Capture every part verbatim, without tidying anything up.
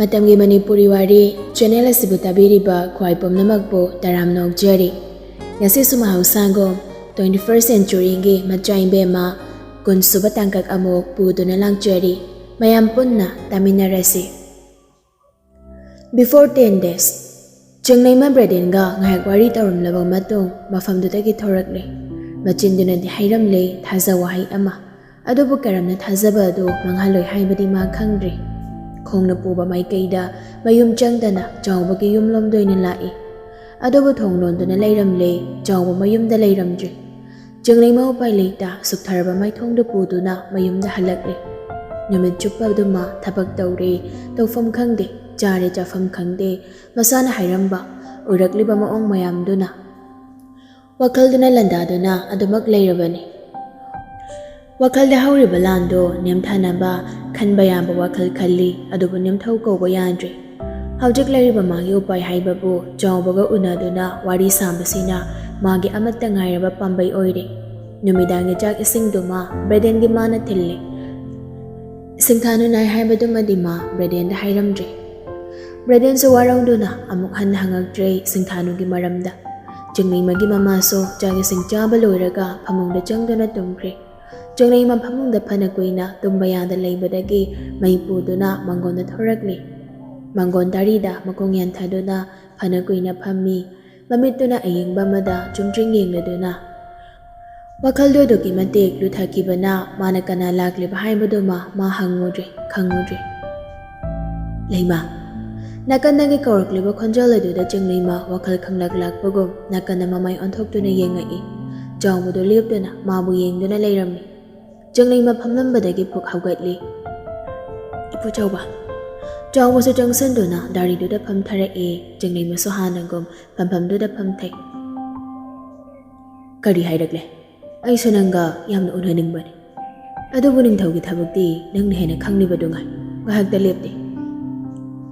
ꯃꯇꯝꯒꯤ ꯃꯅꯤꯄꯨꯔꯤ ꯋꯥꯔꯤ ꯆꯦꯅꯦꯜ ꯑꯁꯤꯕꯨ ꯇꯥꯕꯤꯔꯤꯕ ꯈ꯭ꯋꯥꯏ ꯄꯨꯝꯅꯃꯛꯄꯨ ꯇꯔꯥꯝꯅ ꯑꯣꯛꯆꯔꯤ꯫ ꯉꯁꯤꯁꯨ ꯃꯍꯧꯁꯥꯒꯨꯝ twenty first centuryꯒꯤ ꯃꯆꯥ ꯏꯕꯦꯝꯃ ꯀꯨꯟꯁꯨꯕ ꯇꯥꯡꯀꯛ ꯑꯃꯨꯛ ꯄꯨꯗꯨꯅ ꯂꯥꯛꯆꯔꯤ꯫ ꯃꯌꯥꯝ ꯄꯨꯟꯅ ꯇꯥꯃꯤꯟꯅꯔꯁꯤ꯫ Before ten days, ꯆꯤꯡꯂꯩꯃ ꯕ꯭ꯔꯦꯗꯦꯟꯒ ꯉꯥꯏꯍꯥꯛ ꯋꯥꯔꯤ ꯇꯧꯔꯝꯂꯕ ꯃꯇꯨꯡ ꯃꯐꯝꯗꯨꯗꯒꯤ ꯊꯣꯔꯛꯂꯦ꯫ ꯃꯆꯤꯟꯗꯨꯅꯗꯤ ꯍꯥꯏꯔꯝꯂꯦ ꯊꯥꯖ ꯋꯥꯍꯩ ꯑꯃ, ꯑꯗꯨꯕꯨ ꯀꯔꯝꯅ ꯊꯥꯖꯕ ꯑꯗꯨ ꯃꯥꯡꯍꯜꯂꯣꯏ ꯍꯥꯏꯕꯗꯤ ꯃꯥ ꯈꯪꯗ꯭ꯔꯤ꯫ ꯈꯣꯡꯅ ꯄꯨꯕ ꯃꯥꯏꯀꯩꯗ ꯃꯌꯨꯝ ꯆꯪꯗꯅ ꯆꯥꯎꯕꯒꯤ ꯌꯨꯝꯂꯣꯝꯗ ꯑꯣꯏꯅ ꯂꯥꯛꯏ꯫ ꯑꯗꯨꯕꯨ ꯊꯣꯡ ꯂꯣꯟꯗꯨꯅ ꯂꯩꯔꯝꯂꯦ, ꯆꯥꯎꯕ ꯃꯌꯨꯝꯗ ꯂꯩꯔꯝꯗ꯭ꯔꯤ꯫ ꯆꯤꯡꯂꯩꯃ ꯎꯄꯥꯏ ꯂꯩꯇ ꯁꯨꯛꯊꯔꯕ ꯃꯥꯏꯊꯣꯡꯗꯨ ꯄꯨꯗꯨꯅ ꯃꯌꯨꯝꯗ ꯍꯜꯂꯛꯂꯦ꯫ ꯅꯨꯃꯤꯠ ꯆꯨꯞꯄꯗꯨꯃ ꯊꯕꯛ ꯇꯧꯔꯦ, ꯇꯧꯐꯝ ꯈꯪꯗꯦ, ꯆꯥꯔꯦ, ꯆꯥꯐꯝ ꯈꯪꯗꯦ, ꯃꯁꯥꯅ ꯍꯥꯏꯔꯝꯕ, ꯑꯣꯏꯔꯛꯂꯤꯕ ꯃꯑꯣꯡ ꯃꯌꯥꯝꯗꯨꯅ꯫ ꯋꯥꯈꯜꯗꯨꯅ ꯂꯥꯟꯗꯥꯗꯨꯅ ꯑꯗꯨꯃꯛ ꯂꯩꯔꯕꯅꯤ꯫ ꯋꯥꯈꯜꯗ ꯍꯧꯔꯤꯕ ꯂꯥꯟꯗꯣ ꯅꯦꯝꯊꯅꯕ ꯈꯟꯕ ꯌꯥꯕ ꯋꯥꯈꯜ ꯈꯜꯂꯤ, ꯑꯗꯨꯕꯨ ꯅꯦꯝꯊꯧ ꯀꯧꯕ ꯌꯥꯗ꯭ꯔꯦ꯫ ꯍꯧꯖꯤꯛ ꯂꯩꯔꯤꯕ ꯃꯥꯒꯤ ꯎꯄꯥꯏ ꯍꯥꯏꯕꯕꯨ ꯆꯥꯎꯕꯒ ꯎꯅꯗꯨꯅ ꯋꯥꯔꯤ ꯁꯥꯕꯁꯤꯅ ꯃꯥꯒꯤ ꯑꯃꯠꯇ ꯉꯥꯏꯔꯕ ꯄꯥꯝꯕꯩ ꯑꯣꯏꯔꯦ꯫ ꯅꯨꯃꯤꯗꯥꯡꯒꯤ ꯆꯥꯛ ꯏꯁꯤꯡꯗꯨꯃ ꯕ꯭ꯔꯦꯗꯦꯟꯒꯤ ꯃꯥꯅ ꯊꯤꯜꯂꯦ꯫ ꯁꯤꯡꯊꯥꯅꯨ ꯅꯥꯏ ꯍꯥꯏꯕꯗꯨꯃꯗꯤ ꯃꯥ ꯕ꯭ꯔꯦꯗꯦꯟꯗ ꯍꯥꯏꯔꯝꯗ꯭ꯔꯦ꯫ ꯕ꯭ꯔꯦꯗꯦꯟꯁꯨ ꯋꯥꯔꯧꯗꯨꯅ ꯑꯃꯨꯛ ꯍꯟꯅ ꯍꯪꯉꯛꯇ꯭ꯔꯦ ꯁꯤꯡꯊꯥꯅꯨꯒꯤ ꯃꯔꯝꯗ꯫ ꯆꯤꯡꯂꯩꯃꯒꯤ ꯃꯃꯥꯁꯨ ꯆꯥꯛ ꯏꯁꯤꯡ ꯆꯥꯕ ꯂꯣꯏꯔꯒ ꯐꯃꯨꯡꯗ ꯆꯪꯗꯨꯅ ꯇꯨꯝꯈ꯭ꯔꯦ꯫ ꯆꯤꯡꯂꯩꯃ ꯐꯃꯨꯡꯗ ꯐꯅ ꯀꯨꯏꯅ ꯇꯨꯝꯕ ꯌꯥꯗ ꯂꯩꯕꯗꯒꯤ ꯃꯩ ꯄꯨꯗꯨꯅ ꯃꯥꯡꯒꯣꯟꯗ ꯊꯣꯔꯛꯂꯦ꯫ ꯃꯥꯡꯒꯣꯟ ꯇꯥꯔꯤꯗ ꯃꯈꯣꯡ ꯌꯥꯟꯊꯗꯨꯅ ꯐꯅ ꯀꯨꯏꯅ ꯐꯝꯃꯤ꯫ ꯃꯃꯤꯠꯇꯨꯅ ꯑꯌꯦꯡꯕ ꯑꯃꯗ ꯆꯨꯝꯗ꯭ꯔꯤꯡ ꯌꯦꯡꯂꯗꯨꯅ꯫ ꯋꯥꯈꯜꯗꯨ ꯑꯗꯨꯛꯀꯤ ꯃꯇꯤꯛ ꯂꯨꯊꯈꯤꯕꯅ ꯃꯥꯅ ꯀꯅꯥ ꯂꯥꯛꯂꯤꯕ ꯍꯥꯏꯕꯗꯨꯃ ꯃꯥ ꯍꯪꯉꯨꯗ꯭ꯔꯦ, ꯈꯪꯉꯨꯗ꯭ꯔꯦ꯫ "ꯂꯩꯃ!" ꯅꯥꯀꯟꯗꯒꯤ ꯀꯧꯔꯛꯂꯤꯕ ꯈꯣꯟꯖꯦꯜ ꯑꯗꯨꯗ ꯆꯤꯡꯂꯩꯃ ꯋꯥꯈꯜ ꯈꯪꯂꯛ ꯂꯥꯛꯄꯒꯨꯝ ꯅꯥꯀꯟꯗ ꯃꯃꯥꯏ ꯑꯣꯟꯊꯣꯛꯇꯨꯅ ꯌꯦꯡꯉꯛꯏ꯫ ꯆꯥꯎꯕꯗꯨ ꯂꯦꯞꯇꯨꯅ ꯃꯥꯕꯨ ꯌꯦꯡꯗꯨꯅ ꯂꯩꯔꯝꯃꯤ꯫ ꯆꯤꯡꯂꯩꯃ ꯐꯝꯂꯝꯕꯗꯒꯤ ꯐꯨꯛ ꯍꯧꯒꯠꯂꯤ꯫ "ꯏꯄꯨ ꯆꯥꯎꯕ!" ꯆꯥꯎꯕꯁꯨ ꯆꯪꯁꯤꯟꯗꯨꯅ ꯗꯥꯔꯤꯗꯨꯗ ꯐꯝꯊꯔꯛꯏ꯫ ꯆꯤꯡꯂꯩꯃꯁꯨ ꯍꯥꯟꯅꯒꯨꯝ ꯐꯝꯐꯝꯗꯨꯗ ꯐꯝꯊꯩ꯫ "ꯀꯔꯤ ꯍꯥꯏꯔꯛꯂꯦ? ꯑꯩꯁꯨ ꯅꯪꯒ ꯌꯥꯝꯅ ꯎꯅꯅꯤꯡꯕꯅꯤ꯫ ꯑꯗꯨꯕꯨ ꯅꯤꯡꯊꯧꯒꯤ ꯊꯕꯛꯇꯤ ꯅꯪꯅ ꯍꯦꯟꯅ ꯈꯪꯂꯤꯕꯗꯨ ꯉꯥꯏ꯫ ꯉꯥꯏꯍꯥꯛꯇ ꯂꯦꯞꯇꯦ꯫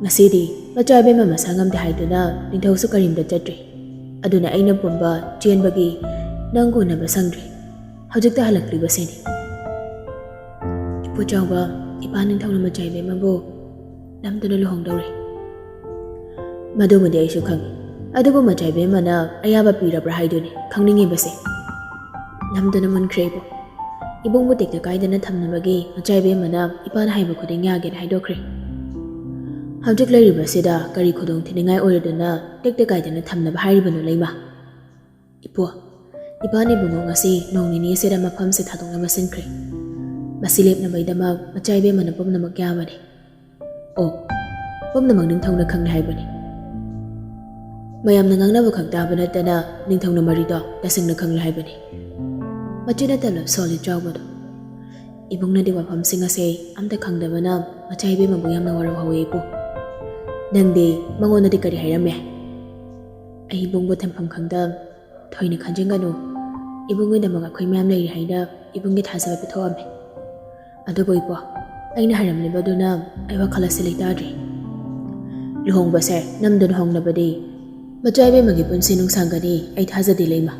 ꯉꯁꯤꯗꯤ ꯃꯆꯥ ꯏꯕꯦꯝꯃ ꯃꯁꯥ ꯉꯝꯗꯦ ꯍꯥꯏꯗꯨꯅ ꯅꯤꯡꯊꯧꯁꯨ ꯀꯔꯤꯝꯇ ꯆꯠꯇ꯭ꯔꯤ꯫ ꯑꯗꯨꯅ ꯑꯩꯅ ꯄꯨꯝꯕ ꯆꯦꯟꯕꯒꯤ ꯅꯪ ꯎꯅꯕ ꯁꯪꯗ꯭ꯔꯤ꯫ ꯍꯧꯖꯤꯛꯇ ꯍꯜꯂꯛꯂꯤꯕꯁꯤꯅꯤ꯫" "ꯏꯄꯨ ꯆꯥꯎꯕ, ꯏꯄꯥ ꯅꯤꯡꯊꯧꯅ ꯃꯆꯥ ꯏꯕꯦꯝꯃꯕꯨ ꯅꯝꯗꯨꯅ ꯂꯨꯍꯣꯡꯗꯧꯔꯦ꯫ ꯃꯗꯨꯃꯗꯤ ꯑꯩꯁꯨ ꯈꯪꯉꯤ꯫ ꯑꯗꯨꯕꯨ ꯃꯆꯥ ꯏꯕꯦꯝꯃꯅ ꯑꯌꯥꯕ ꯄꯤꯔꯕ꯭ꯔꯥ ꯍꯥꯏꯗꯨꯅꯤ ꯈꯪꯅꯤꯡꯉꯤꯕꯁꯦ꯫ ꯅꯝꯗꯨꯅ ꯃꯨꯟꯈ꯭ꯔꯦ ꯏꯕꯨꯡ꯫ ꯏꯕꯨꯡꯕꯨ ꯇꯦꯛꯇ ꯀꯥꯏꯗꯅ ꯊꯝꯅꯕꯒꯤ ꯃꯆꯥ ꯏꯕꯦꯝꯃꯅ ꯏꯄꯥꯅ ꯍꯥꯏꯕ ꯈꯨꯗꯤꯡ ꯌꯥꯒꯦꯅ ꯍꯥꯏꯗꯣꯛꯈ꯭ꯔꯦ꯫ ꯍꯧꯖꯤꯛ ꯂꯩꯔꯤꯕꯁꯤꯗ ꯀꯔꯤ ꯈꯨꯗꯣꯡ ꯊꯤꯅꯤꯡꯉꯥꯏ ꯑꯣꯏꯔꯗꯨꯅ ꯇꯦꯛꯇ ꯀꯥꯏꯗꯅ ꯊꯝꯅꯕ ꯍꯥꯏꯔꯤꯕꯅꯣ ꯂꯩꯃ? ꯏꯄꯨ, ꯏꯄꯥꯅ ꯏꯕꯨꯡꯉꯣ ꯉꯁꯤ ꯅꯣꯡ ꯅꯤꯅꯤꯁꯤꯗ ꯃꯐꯝꯁꯦ ꯊꯥꯗꯣꯛꯅꯕ ꯁꯤꯟꯈ꯭ꯔꯦ꯫ ꯃꯁꯤ ꯂꯦꯞꯅꯕꯒꯤꯗꯃꯛ ꯃꯆꯥ ꯏꯕꯦꯝꯃꯅ ꯄꯨꯝꯅꯃꯛ ꯌꯥꯕꯅꯤ꯫ ꯑꯣ, ꯄꯨꯝꯅꯃꯛ ꯅꯤꯡꯊꯧꯅ ꯈꯪꯂꯦ ꯍꯥꯏꯕꯅꯤ꯫ ꯃꯌꯥꯝꯅ ꯉꯥꯡꯅꯕ ꯈꯛ ꯇꯥꯕ ꯅꯠꯇꯅ ꯅꯤꯡꯊꯧꯅ ꯃꯔꯤꯗꯣ ꯇꯁꯦꯡꯅ ꯈꯪꯂꯦ ꯍꯥꯏꯕꯅꯤ꯫ ꯃꯆꯤꯟ ꯅꯠꯇꯕ ꯁꯣꯜꯂꯤ ꯆꯥꯎꯕꯗꯣ꯫ ꯏꯕꯨꯡꯅꯗꯤ ꯋꯥꯐꯝꯁꯤꯡ ꯑꯁꯦ ꯑꯝꯇ ꯈꯪꯗꯕꯅ ꯃꯆꯥ ꯏꯕꯦꯝꯃꯕꯨ ꯌꯥꯝꯅ ꯋꯥꯔꯧꯍꯧꯋꯦ ꯏꯄꯨ꯫ ꯅꯪꯗꯤ ꯃꯉꯣꯟꯗꯗꯤ ꯀꯔꯤ ꯍꯥꯏꯔꯝꯃꯦ? ꯑꯩ ꯏꯕꯨꯡꯕꯨ ꯊꯝꯐꯝ ꯈꯪꯗ ꯊꯣꯏꯅ ꯈꯟꯖꯤꯟꯒꯅꯨ꯫ ꯏꯕꯨꯡꯒꯤꯗꯃꯛ ꯑꯩꯈꯣꯏ ꯃꯌꯥꯝ ꯂꯩꯔꯤ ꯍꯥꯏꯅ ꯏꯕꯨꯡꯒꯤ ꯊꯥꯖꯕ ꯄꯤꯊꯣꯛꯑꯝꯃꯦ꯫ ꯑꯗꯨꯕꯨ ꯏꯄꯨ, ꯑꯩꯅ ꯍꯥꯏꯔꯝꯂꯤꯕꯗꯨꯅ ꯑꯩ ꯋꯥꯈꯜ ꯑꯁꯤ ꯂꯩꯇꯥꯗ꯭ꯔꯤ꯫ ꯂꯨꯍꯣꯡꯕꯁꯦ ꯅꯝꯗꯨꯅ ꯍꯣꯡꯂꯕꯗꯤ ꯃꯆꯥ ꯏꯕꯦꯝꯃꯒꯤ ꯄꯨꯟꯁꯤ ꯅꯨꯡꯁꯥꯡꯒꯅꯤ ꯑꯩ ꯊꯥꯖꯗꯦ ꯂꯩꯃ꯫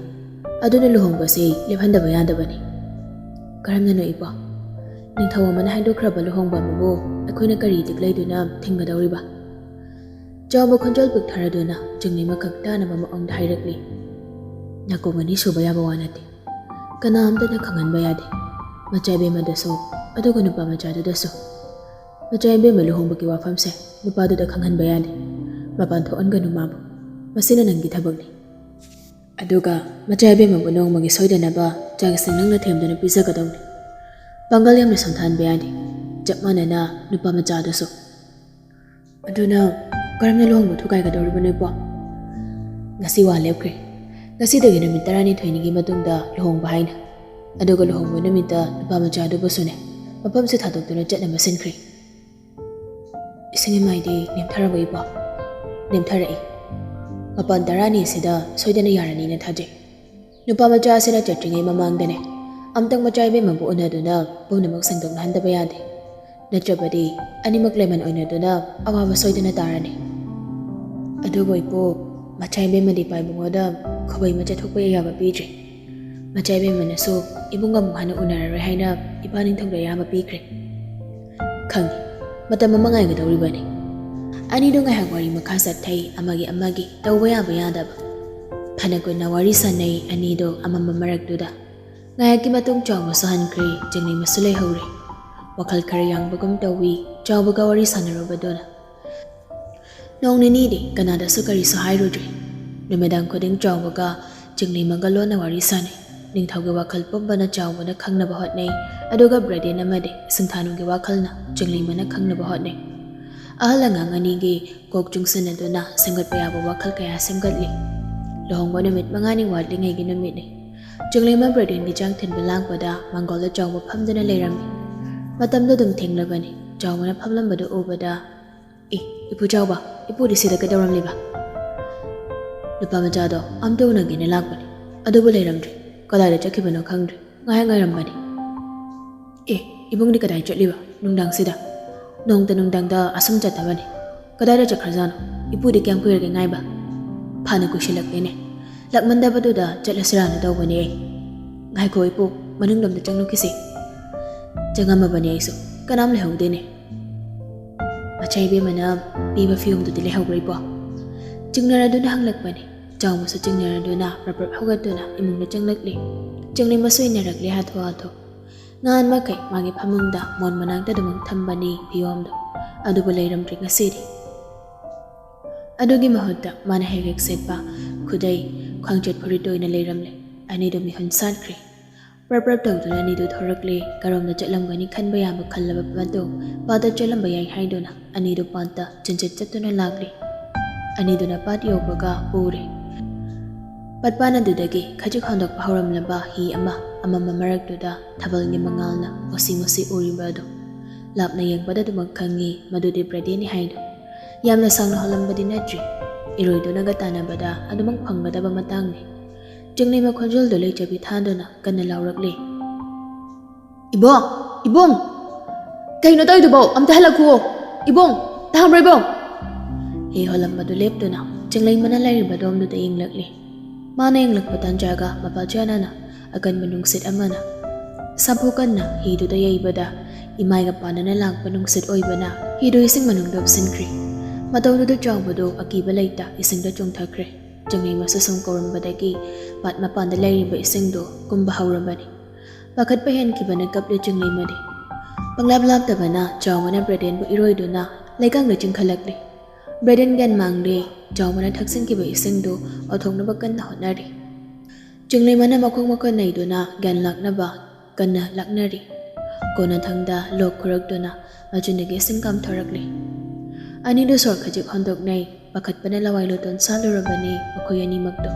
ꯑꯗꯨꯅ ꯂꯨꯍꯣꯡꯕꯁꯤ ꯂꯦꯞꯍꯟꯗꯕ ꯌꯥꯗꯕꯅꯤ꯫ ꯀꯔꯝꯅꯅꯣ ꯏꯄꯨ? ꯅꯤꯡꯊꯧ ꯑꯃꯅ ꯍꯥꯏꯗꯣꯛꯈ꯭ꯔꯕ ꯂꯨꯍꯣꯡꯕ ꯑꯃꯕꯨ ꯑꯩꯈꯣꯏꯅ ꯀꯔꯤ ꯏꯊꯤꯛ ꯂꯩꯗꯨꯅ ꯊꯤꯡꯒꯗꯧꯔꯤꯕ? ꯆꯥꯎꯕ ꯈꯣꯟꯖꯦꯜ ꯄꯤꯛꯊꯔꯗꯨꯅ ꯆꯤꯡꯃꯤ ꯃꯈꯛ ꯇꯥꯅꯕ ꯃꯑꯣꯡꯗ ꯍꯥꯏꯔꯛꯂꯤ꯫ ꯅꯥꯀꯣꯡ ꯑꯅꯤ ꯁꯨꯕ ꯌꯥꯕ ꯋꯥ ꯅꯠꯇꯦ꯫ ꯀꯅꯥꯝꯇꯅ ꯈꯪꯍꯟꯕ ꯌꯥꯗꯦ꯫ ꯃꯆꯥ ꯏꯕꯦꯝꯃꯗꯁꯨ, ꯑꯗꯨꯒ ꯅꯨꯄꯥ ꯃꯆꯥꯗꯨꯗꯁꯨ꯫ ꯃꯆꯥ ꯏꯕꯦꯝꯃ ꯂꯨꯍꯣꯡꯕꯒꯤ ꯋꯥꯐꯝꯁꯦ ꯅꯨꯄꯥꯗꯨꯗ ꯈꯪꯍꯟꯕ ꯌꯥꯗꯦ꯫ ꯃꯄꯥꯟ ꯊꯣꯛꯍꯟꯒꯅꯨ ꯃꯥꯕꯨ꯫ ꯃꯁꯤꯅ ꯅꯪꯒꯤ ꯊꯕꯛꯅꯤ꯫ ꯑꯗꯨꯒ ꯃꯆꯥ ꯏꯕꯦꯝꯃꯕꯨ ꯅꯣꯡꯃꯒꯤ ꯁꯣꯏꯗꯅꯕ ꯆꯥꯛ ꯏꯁꯤꯡ ꯅꯪꯅ ꯊꯦꯝꯗꯨꯅ ꯄꯤꯖꯒꯗꯧꯅꯤ꯫ ꯄꯥꯡꯒꯜ ꯌꯥꯝꯅ ꯁꯣꯟꯊꯍꯟꯕ ꯌꯥꯗꯦ꯫ ꯆꯞ ꯃꯥꯟꯅꯅ ꯅꯨꯄꯥ ꯃꯆꯥꯗꯨꯁꯨ꯫ ꯑꯗꯨꯅ ꯀꯔꯝꯅ ꯂꯨꯍꯣꯡꯕ ꯊꯨꯒꯥꯏꯒꯗꯧꯔꯤꯕꯅꯣ ꯏꯄꯨ? ꯉꯁꯤ ꯋꯥ ꯂꯦꯞꯈ꯭ꯔꯦ꯫ ꯉꯁꯤꯗꯒꯤ ꯅꯨꯃꯤꯠ ꯇꯔꯥꯅꯤꯊꯣꯏꯅꯤꯒꯤ ꯃꯇꯨꯡꯗ ꯂꯨꯍꯣꯡꯕ ꯍꯥꯏꯅ꯫ ꯑꯗꯨꯒ ꯂꯨꯍꯣꯡꯕ ꯅꯨꯃꯤꯠꯇ ꯅꯨꯄꯥ ꯃꯆꯥꯗꯨꯕꯨꯁꯨꯅꯦ, ꯃꯐꯝꯁꯦ ꯊꯥꯗꯣꯛꯇꯨꯅ ꯆꯠꯅꯕ ꯁꯤꯟꯈ꯭ꯔꯦ꯫ ꯏꯁꯤꯡ ꯏꯃꯥꯏꯗꯤ ꯅꯦꯝꯊꯔꯕ ꯏꯄꯨ? ꯅꯦꯝꯊꯔꯛꯏ꯫ ꯃꯄꯥꯟ ꯇꯔꯥꯅꯤ ꯑꯁꯤꯗ ꯁꯣꯏꯗꯅ ꯌꯥꯔꯅꯤꯅ ꯊꯥꯖꯩ꯫ ꯅꯨꯄꯥ ꯃꯆꯥ ꯑꯁꯤꯅ ꯆꯠꯇ꯭ꯔꯤꯉꯩ ꯃꯃꯥꯡꯗꯅꯦ, ꯑꯝꯇꯪ ꯃꯆꯥ ꯏꯕꯦꯝꯃꯕꯨ ꯎꯅꯗꯨꯅ ꯄꯨꯝꯅꯃꯛ ꯁꯦꯡꯗꯣꯛꯅꯍꯟꯗꯕ ꯌꯥꯗꯦ꯫ ꯅꯠꯇ꯭ꯔꯕꯗꯤ ꯑꯅꯤꯃꯛ ꯂꯩꯃꯟ ꯑꯣꯏꯅꯗꯨꯅ ꯑꯋꯥꯕ ꯁꯣꯏꯗꯅ ꯇꯥꯔꯅꯤ꯫ ꯑꯗꯨꯕꯨ ꯏꯄꯨ, ꯃꯆꯥ ꯏꯕꯦꯝꯃꯗꯤ ꯏꯄꯥ ꯏꯕꯨꯡꯉꯣꯗ ꯈꯨꯕꯩ ꯃꯆꯥ ꯊꯣꯛꯄ ꯑꯌꯥꯕ ꯄꯤꯗ꯭ꯔꯤ꯫ ꯃꯆꯥ ꯏꯕꯦꯝꯃꯅꯁꯨ ꯏꯕꯨꯡ ꯑꯃꯨꯛ ꯍꯟꯅ ꯎꯅꯔꯔꯣꯏ ꯍꯥꯏꯅ ꯏꯄꯥ ꯅꯤꯡꯊꯧꯗ ꯑꯌꯥꯕ ꯄꯤꯈ꯭ꯔꯦ꯫ ꯈꯪꯉꯤ꯫ ꯃꯇꯝ ꯑꯃ ꯉꯥꯏꯒꯗꯧꯔꯤꯕꯅꯤ꯫ ꯑꯅꯤꯗꯨ ꯉꯥꯏꯍꯥꯛ ꯋꯥꯔꯤ ꯃꯈꯥ ꯆꯠꯊꯩ, ꯑꯃꯒꯤ ꯑꯃꯒꯤ ꯇꯧꯕ ꯌꯥꯕ ꯌꯥꯗꯕ꯫ ꯐꯅ ꯀꯨꯏꯅ ꯋꯥꯔꯤ ꯁꯥꯟꯅꯩ ꯑꯅꯤꯗꯨ ꯑꯃꯝꯕ ꯃꯔꯛꯇꯨꯗ꯫ ꯉꯥꯏꯍꯥꯛꯀꯤ ꯃꯇꯨꯡ ꯆꯥꯎꯕꯁꯨ ꯍꯟꯈ꯭ꯔꯦ, ꯆꯤꯡꯂꯦꯝꯃꯁꯨ ꯂꯩꯍꯧꯔꯦ꯫ ꯋꯥꯈꯜ ꯈꯔ ꯌꯥꯡꯕꯒꯨꯝ ꯇꯧꯏ ꯆꯥꯎꯕꯒ ꯋꯥꯔꯤ ꯁꯥꯟꯅꯔꯨꯕꯗꯨꯅ꯫ ꯅꯣꯡ ꯅꯤꯅꯤꯗꯤ ꯀꯅꯥꯗꯁꯨ ꯀꯔꯤꯁꯨ ꯍꯥꯏꯔꯨꯗ꯭ꯔꯦ꯫ ꯅꯨꯃꯤꯗꯥꯡ ꯈꯨꯗꯤꯡ ꯆꯥꯎꯕꯒ ꯆꯤꯡꯂꯦꯝꯃꯒ ꯂꯣꯟꯅ ꯋꯥꯔꯤ ꯁꯥꯟꯅꯩ꯫ ꯅꯤꯡꯊꯧꯒꯤ ꯋꯥꯈꯜ ꯄꯨꯝꯕꯅ ꯆꯥꯎꯕꯅ ꯈꯪꯅꯕ ꯍꯣꯠꯅꯩ, ꯑꯗꯨꯒ ꯕ꯭ꯔꯦꯗꯦꯟ ꯑꯃꯗꯤ ꯁꯤꯡꯊꯥꯅꯨꯒꯤ ꯋꯥꯈꯜꯅ ꯆꯤꯡꯂꯦꯝꯃꯅ ꯈꯪꯅꯕ ꯍꯣꯠꯅꯩ꯫ ꯑꯍꯜ ꯑꯉꯥꯡ ꯑꯅꯤꯒꯤ ꯀꯣꯛ ꯆꯨꯡꯁꯤꯟꯅꯗꯨꯅ ꯁꯦꯝꯒꯠꯄ ꯌꯥꯕ ꯋꯥꯈꯜ ꯀꯌꯥ ꯁꯦꯝꯒꯠꯂꯤ꯫ ꯂꯨꯍꯣꯡꯕ ꯅꯨꯃꯤꯠ ꯃꯉꯥꯅꯤ ꯋꯥꯠꯂꯤꯉꯩꯒꯤ ꯅꯨꯃꯤꯠꯅꯤ꯫ ꯆꯤꯡꯂꯦꯝꯃ ꯕ꯭ꯔꯦꯗꯦꯟꯒꯤ ꯆꯥꯛ ꯊꯤꯟꯕ ꯂꯥꯛꯄꯗ ꯃꯥꯡꯒꯣꯜꯗ ꯆꯥꯎꯕ ꯐꯝꯗꯨꯅ ꯂꯩꯔꯝꯃꯤ꯫ ꯃꯇꯝꯗꯨ ꯑꯗꯨꯝ ꯊꯦꯡꯂꯕꯅꯤ꯫ ꯆꯥꯎꯕꯅ ꯐꯝꯂꯝꯕꯗꯨ ꯎꯕꯗ, "ꯑꯦ, ꯏꯄꯨ ꯆꯥꯎꯕ, ꯏꯄꯨꯗꯤ ꯁꯤꯗ ꯀꯩꯗꯧꯔꯝꯂꯤꯕ?" "ꯅꯨꯄꯥ ꯃꯆꯥꯗꯣ ꯑꯝꯇ ꯎꯅꯒꯦꯅ ꯂꯥꯛꯄꯅꯤ, ꯑꯗꯨꯕꯨ ꯂꯩꯔꯝꯗ꯭ꯔꯦ꯫ ꯀꯗꯥꯏꯗ ꯆꯠꯈꯤꯕꯅꯣ ꯈꯪꯗ꯭ꯔꯦ꯫ ꯉꯥꯏꯍꯥꯛ ꯉꯥꯏꯔꯝꯕꯅꯤ꯫" "ꯑꯦ, ꯏꯕꯨꯡꯗꯤ ꯀꯗꯥꯏ ꯆꯠꯂꯤꯕ ꯅꯨꯡꯗꯥꯡꯁꯤꯗ? ꯅꯣꯡꯇ ꯅꯨꯡꯗꯥꯡꯗ ꯑꯁꯨꯝ ꯆꯠꯇꯕꯅꯤ꯫ ꯀꯗꯥꯏꯗ ꯆꯠꯈ꯭ꯔꯖꯥꯠꯅꯣ? ꯏꯄꯨꯗꯤ ꯀꯌꯥꯝ ꯀꯨꯏꯔꯒꯦ ꯉꯥꯏꯕ? ꯐꯅ ꯀꯨꯏꯁꯤꯜꯂꯛꯂꯦꯅꯦ꯫ ꯂꯥꯛꯃꯟꯗꯕꯗꯨꯗ ꯆꯠꯂꯁꯤꯔꯥꯅ ꯇꯧꯕꯅꯦ ꯑꯩ꯫" "ꯉꯥꯏꯈꯣ ꯏꯄꯨ, ꯃꯅꯨꯡꯂꯣꯝꯗ ꯆꯪꯂꯨꯈꯤꯁꯤ꯫" ꯆꯪꯉꯝꯃꯕꯅꯤ ꯑꯩꯁꯨ꯫ ꯀꯅꯥꯝ ꯂꯩꯍꯧꯗꯦꯅꯦ꯫ "ꯃꯆꯥ ꯏꯕꯦꯝꯃꯅ ꯄꯤꯕ ꯐꯤꯌꯣꯝꯗꯨꯗꯤ ꯂꯩꯍꯧꯕ꯭ꯔꯣ ꯏꯄꯨ?" ꯆꯤꯡꯅꯔꯗꯨꯅ ꯍꯪꯂꯛꯄꯅꯤ꯫ ꯆꯥꯎꯕꯁꯨ ꯆꯤꯡꯅꯔꯗꯨꯅ ꯄ꯭ꯔꯞ ꯄ꯭ꯔꯞ ꯍꯧꯒꯠꯇꯨꯅ ꯏꯃꯨꯡꯗ ꯆꯪꯂꯛꯂꯤ꯫ ꯆꯤꯡꯂꯦꯝꯃꯁꯨ ꯏꯟꯅꯔꯛꯂꯦ ꯍꯥꯊꯨ ꯍꯥꯊꯨ꯫ ꯉꯍꯥꯟꯃꯈꯩ ꯃꯥꯒꯤ ꯐꯃꯨꯡꯗ ꯃꯣꯟ ꯃꯅꯥꯛꯇ ꯑꯗꯨꯃꯛ ꯊꯝꯕꯅꯤ ꯐꯤꯌꯣꯝꯗꯣ꯫ ꯑꯗꯨꯕꯨ ꯂꯩꯔꯝꯗ꯭ꯔꯦ ꯉꯁꯤꯗꯤ꯫ ꯑꯗꯨꯒꯤ ꯃꯍꯨꯠꯇ ꯃꯥꯅ ꯍꯦꯛ ꯍꯦꯛ ꯁꯦꯠꯄ ꯈꯨꯗꯩ, ꯈ꯭ꯋꯥꯡꯆꯠ ꯐꯨꯔꯤꯠꯇꯨ ꯑꯣꯏꯅ ꯂꯩꯔꯝꯂꯦ꯫ ꯑꯅꯤꯗꯨ ꯃꯤꯍꯨꯟ ꯁꯥꯠꯈ꯭ꯔꯦ꯫ ꯄ꯭ꯔꯞ ꯄ꯭ꯔꯞ ꯇꯧꯗꯨꯅ ꯑꯅꯤꯗꯨ ꯊꯣꯔꯛꯂꯦ꯫ ꯀꯔꯣꯝꯗ ꯆꯠꯂꯝꯒꯅꯤ ꯈꯟꯕ ꯌꯥꯕ ꯈꯜꯂꯕ ꯃꯇꯨꯡ ꯄꯥꯠꯇ ꯆꯠꯂꯝꯕ ꯌꯥꯏ ꯍꯥꯏꯗꯨꯅ ꯑꯅꯤꯗꯨ ꯄꯥꯠꯇ ꯆꯤꯟꯆꯠ ꯆꯠꯇꯨꯅ ꯂꯥꯛꯂꯤ꯫ ꯑꯅꯤꯗꯨꯅ ꯄꯥꯠ ꯌꯧꯕꯒ ꯎꯔꯦ꯫ ꯄꯥꯠꯄꯥꯟ ꯑꯗꯨꯗꯒꯤ ꯈꯖꯤꯛ ꯍꯣꯟꯗꯣꯛꯄ ꯍꯧꯔꯝꯂꯕ ꯍꯤ ꯑꯃ ꯑꯃꯝꯕ ꯃꯔꯛꯇꯨꯗ ꯊꯥꯕꯜꯒꯤ ꯃꯉꯥꯜꯅ ꯃꯨꯁꯤ ꯃꯨꯁꯤ ꯎꯔꯤꯕ ꯑꯗꯨ꯫ ꯂꯥꯞꯅ ꯌꯦꯡꯕꯗ ꯑꯗꯨꯃꯛ ꯈꯪꯉꯤ ꯃꯗꯨꯗꯤ ꯕ꯭ꯔꯦꯗꯦꯟꯅꯤ ꯍꯥꯏꯗꯨ꯫ ꯌꯥꯝꯅ ꯁꯥꯡꯅ ꯍꯣꯜꯂꯝꯕꯗꯤ ꯅꯠꯇ꯭ꯔꯤ꯫ ꯏꯔꯣꯏꯗꯨꯅꯒ ꯇꯥꯟꯅꯕꯗ ꯑꯗꯨꯃꯛ ꯐꯪꯒꯗꯕ ꯃꯇꯥꯡꯅꯤ꯫ ꯆꯤꯡꯂꯦꯝꯃ ꯈꯣꯟꯖꯦꯜꯗꯨ ꯂꯩꯆꯕꯤ ꯊꯥꯗꯨꯅ ꯀꯟꯅ ꯂꯥꯎꯔꯛꯂꯤ꯫ "ꯏꯕꯣ! ꯏꯕꯨꯡ! ꯀꯩꯅꯣ ꯇꯧꯔꯤꯗꯨꯕꯣ? ꯑꯝꯇ ꯍꯜꯂꯛꯈꯨꯑꯣ! ꯏꯕꯨꯡ! ꯇꯥꯕ꯭ꯔꯣ ꯏꯕꯨꯡ?" ꯍꯤ ꯍꯣꯜꯂꯝꯕꯗꯨ ꯂꯦꯞꯇꯨꯅ ꯆꯤꯡꯂꯦꯝꯃꯅ ꯂꯩꯔꯤꯕ ꯑꯗꯣꯝꯗꯨꯗ ꯌꯦꯡꯂꯛꯂꯤ꯫ ꯃꯥꯅ ꯌꯦꯡꯂꯛꯄ ꯇꯥꯟꯖꯥꯒ ꯃꯄꯥ ꯆꯥꯅꯅ ꯑꯀꯟꯕ ꯅꯨꯡꯁꯤꯠ ꯑꯃꯅ ꯁꯥꯐꯨ ꯀꯟꯅ ꯍꯤꯗꯨꯗ ꯌꯩꯕꯗ ꯏꯃꯥꯏꯒ ꯄꯥꯟꯅꯅ ꯂꯥꯛꯄ ꯅꯨꯡꯁꯤꯠ ꯑꯣꯏꯕꯅ ꯍꯤꯗꯨ ꯏꯁꯤꯡ ꯃꯅꯨꯡꯗ ꯎꯞꯁꯤꯟꯈ꯭ꯔꯦ꯫ ꯃꯇꯧꯗꯨꯗ ꯆꯥꯎꯕꯗꯨ ꯑꯀꯤꯕ ꯂꯩꯇ ꯏꯁꯤꯡꯗ ꯆꯣꯡꯊꯈ꯭ꯔꯦ꯫ ꯆꯤꯡꯂꯩꯃꯁꯨ ꯁꯨꯝ ꯀꯧꯔꯝꯕꯗꯒꯤ ꯄꯥꯠ ꯃꯄꯥꯟꯗ ꯂꯩꯔꯤꯕ ꯏꯁꯤꯡꯗꯨ ꯀꯨꯝꯕ ꯍꯧꯔꯕꯅꯤ꯫ ꯄꯥꯈꯠꯄ ꯍꯦꯟꯈꯤꯕꯅ ꯀꯞꯂꯤ ꯆꯤꯡꯂꯩꯃꯗꯤ꯫ ꯄꯪꯂꯥꯞ ꯂꯥꯞꯇꯕꯅ ꯆꯥꯎꯕꯅ ꯕ꯭ꯔꯦꯗꯦꯟꯕꯨ ꯏꯔꯣꯏꯗꯨꯅ ꯂꯩꯀꯪꯗ ꯆꯤꯡꯈꯠꯂꯛꯂꯤ꯫ ꯕ꯭ꯔꯦꯗꯦꯟ ꯒ꯭ꯌꯥꯟ ꯃꯥꯡꯂꯦ꯫ ꯆꯥꯎꯕꯅ ꯊꯛꯆꯤꯟꯈꯤꯕ ꯏꯁꯤꯡꯗꯨ ꯑꯣꯊꯣꯛꯅꯕ ꯀꯟꯅ ꯍꯣꯠꯅꯔꯤ꯫ ꯆꯤꯡꯂꯩꯃꯅ ꯃꯈꯣꯡ ꯃꯈꯨꯠ ꯅꯩꯗꯨꯅ ꯒ꯭ꯌꯥꯟ ꯂꯥꯛꯅꯕ ꯀꯟꯅ ꯂꯥꯛꯅꯔꯤ꯫ ꯀꯣꯟꯅꯊꯪꯗ ꯂꯣꯛ ꯈꯨꯔꯛꯇꯨꯅ ꯃꯆꯤꯟꯗꯒꯤ ꯏꯁꯤꯡ ꯀꯥꯝꯊꯣꯔꯛꯂꯤ꯫ ꯑꯅꯤꯗꯨ ꯁꯣꯔ ꯈꯖꯤꯛ ꯍꯣꯟꯗꯣꯛꯅꯩ꯫ ꯄꯥꯈꯠꯄꯅ ꯂꯋꯥꯏ ꯂꯨꯇꯣꯟ ꯁꯥꯠꯂꯨꯔꯕꯅꯤ ꯃꯈꯣꯏ ꯑꯅꯤꯃꯛꯇꯨ꯫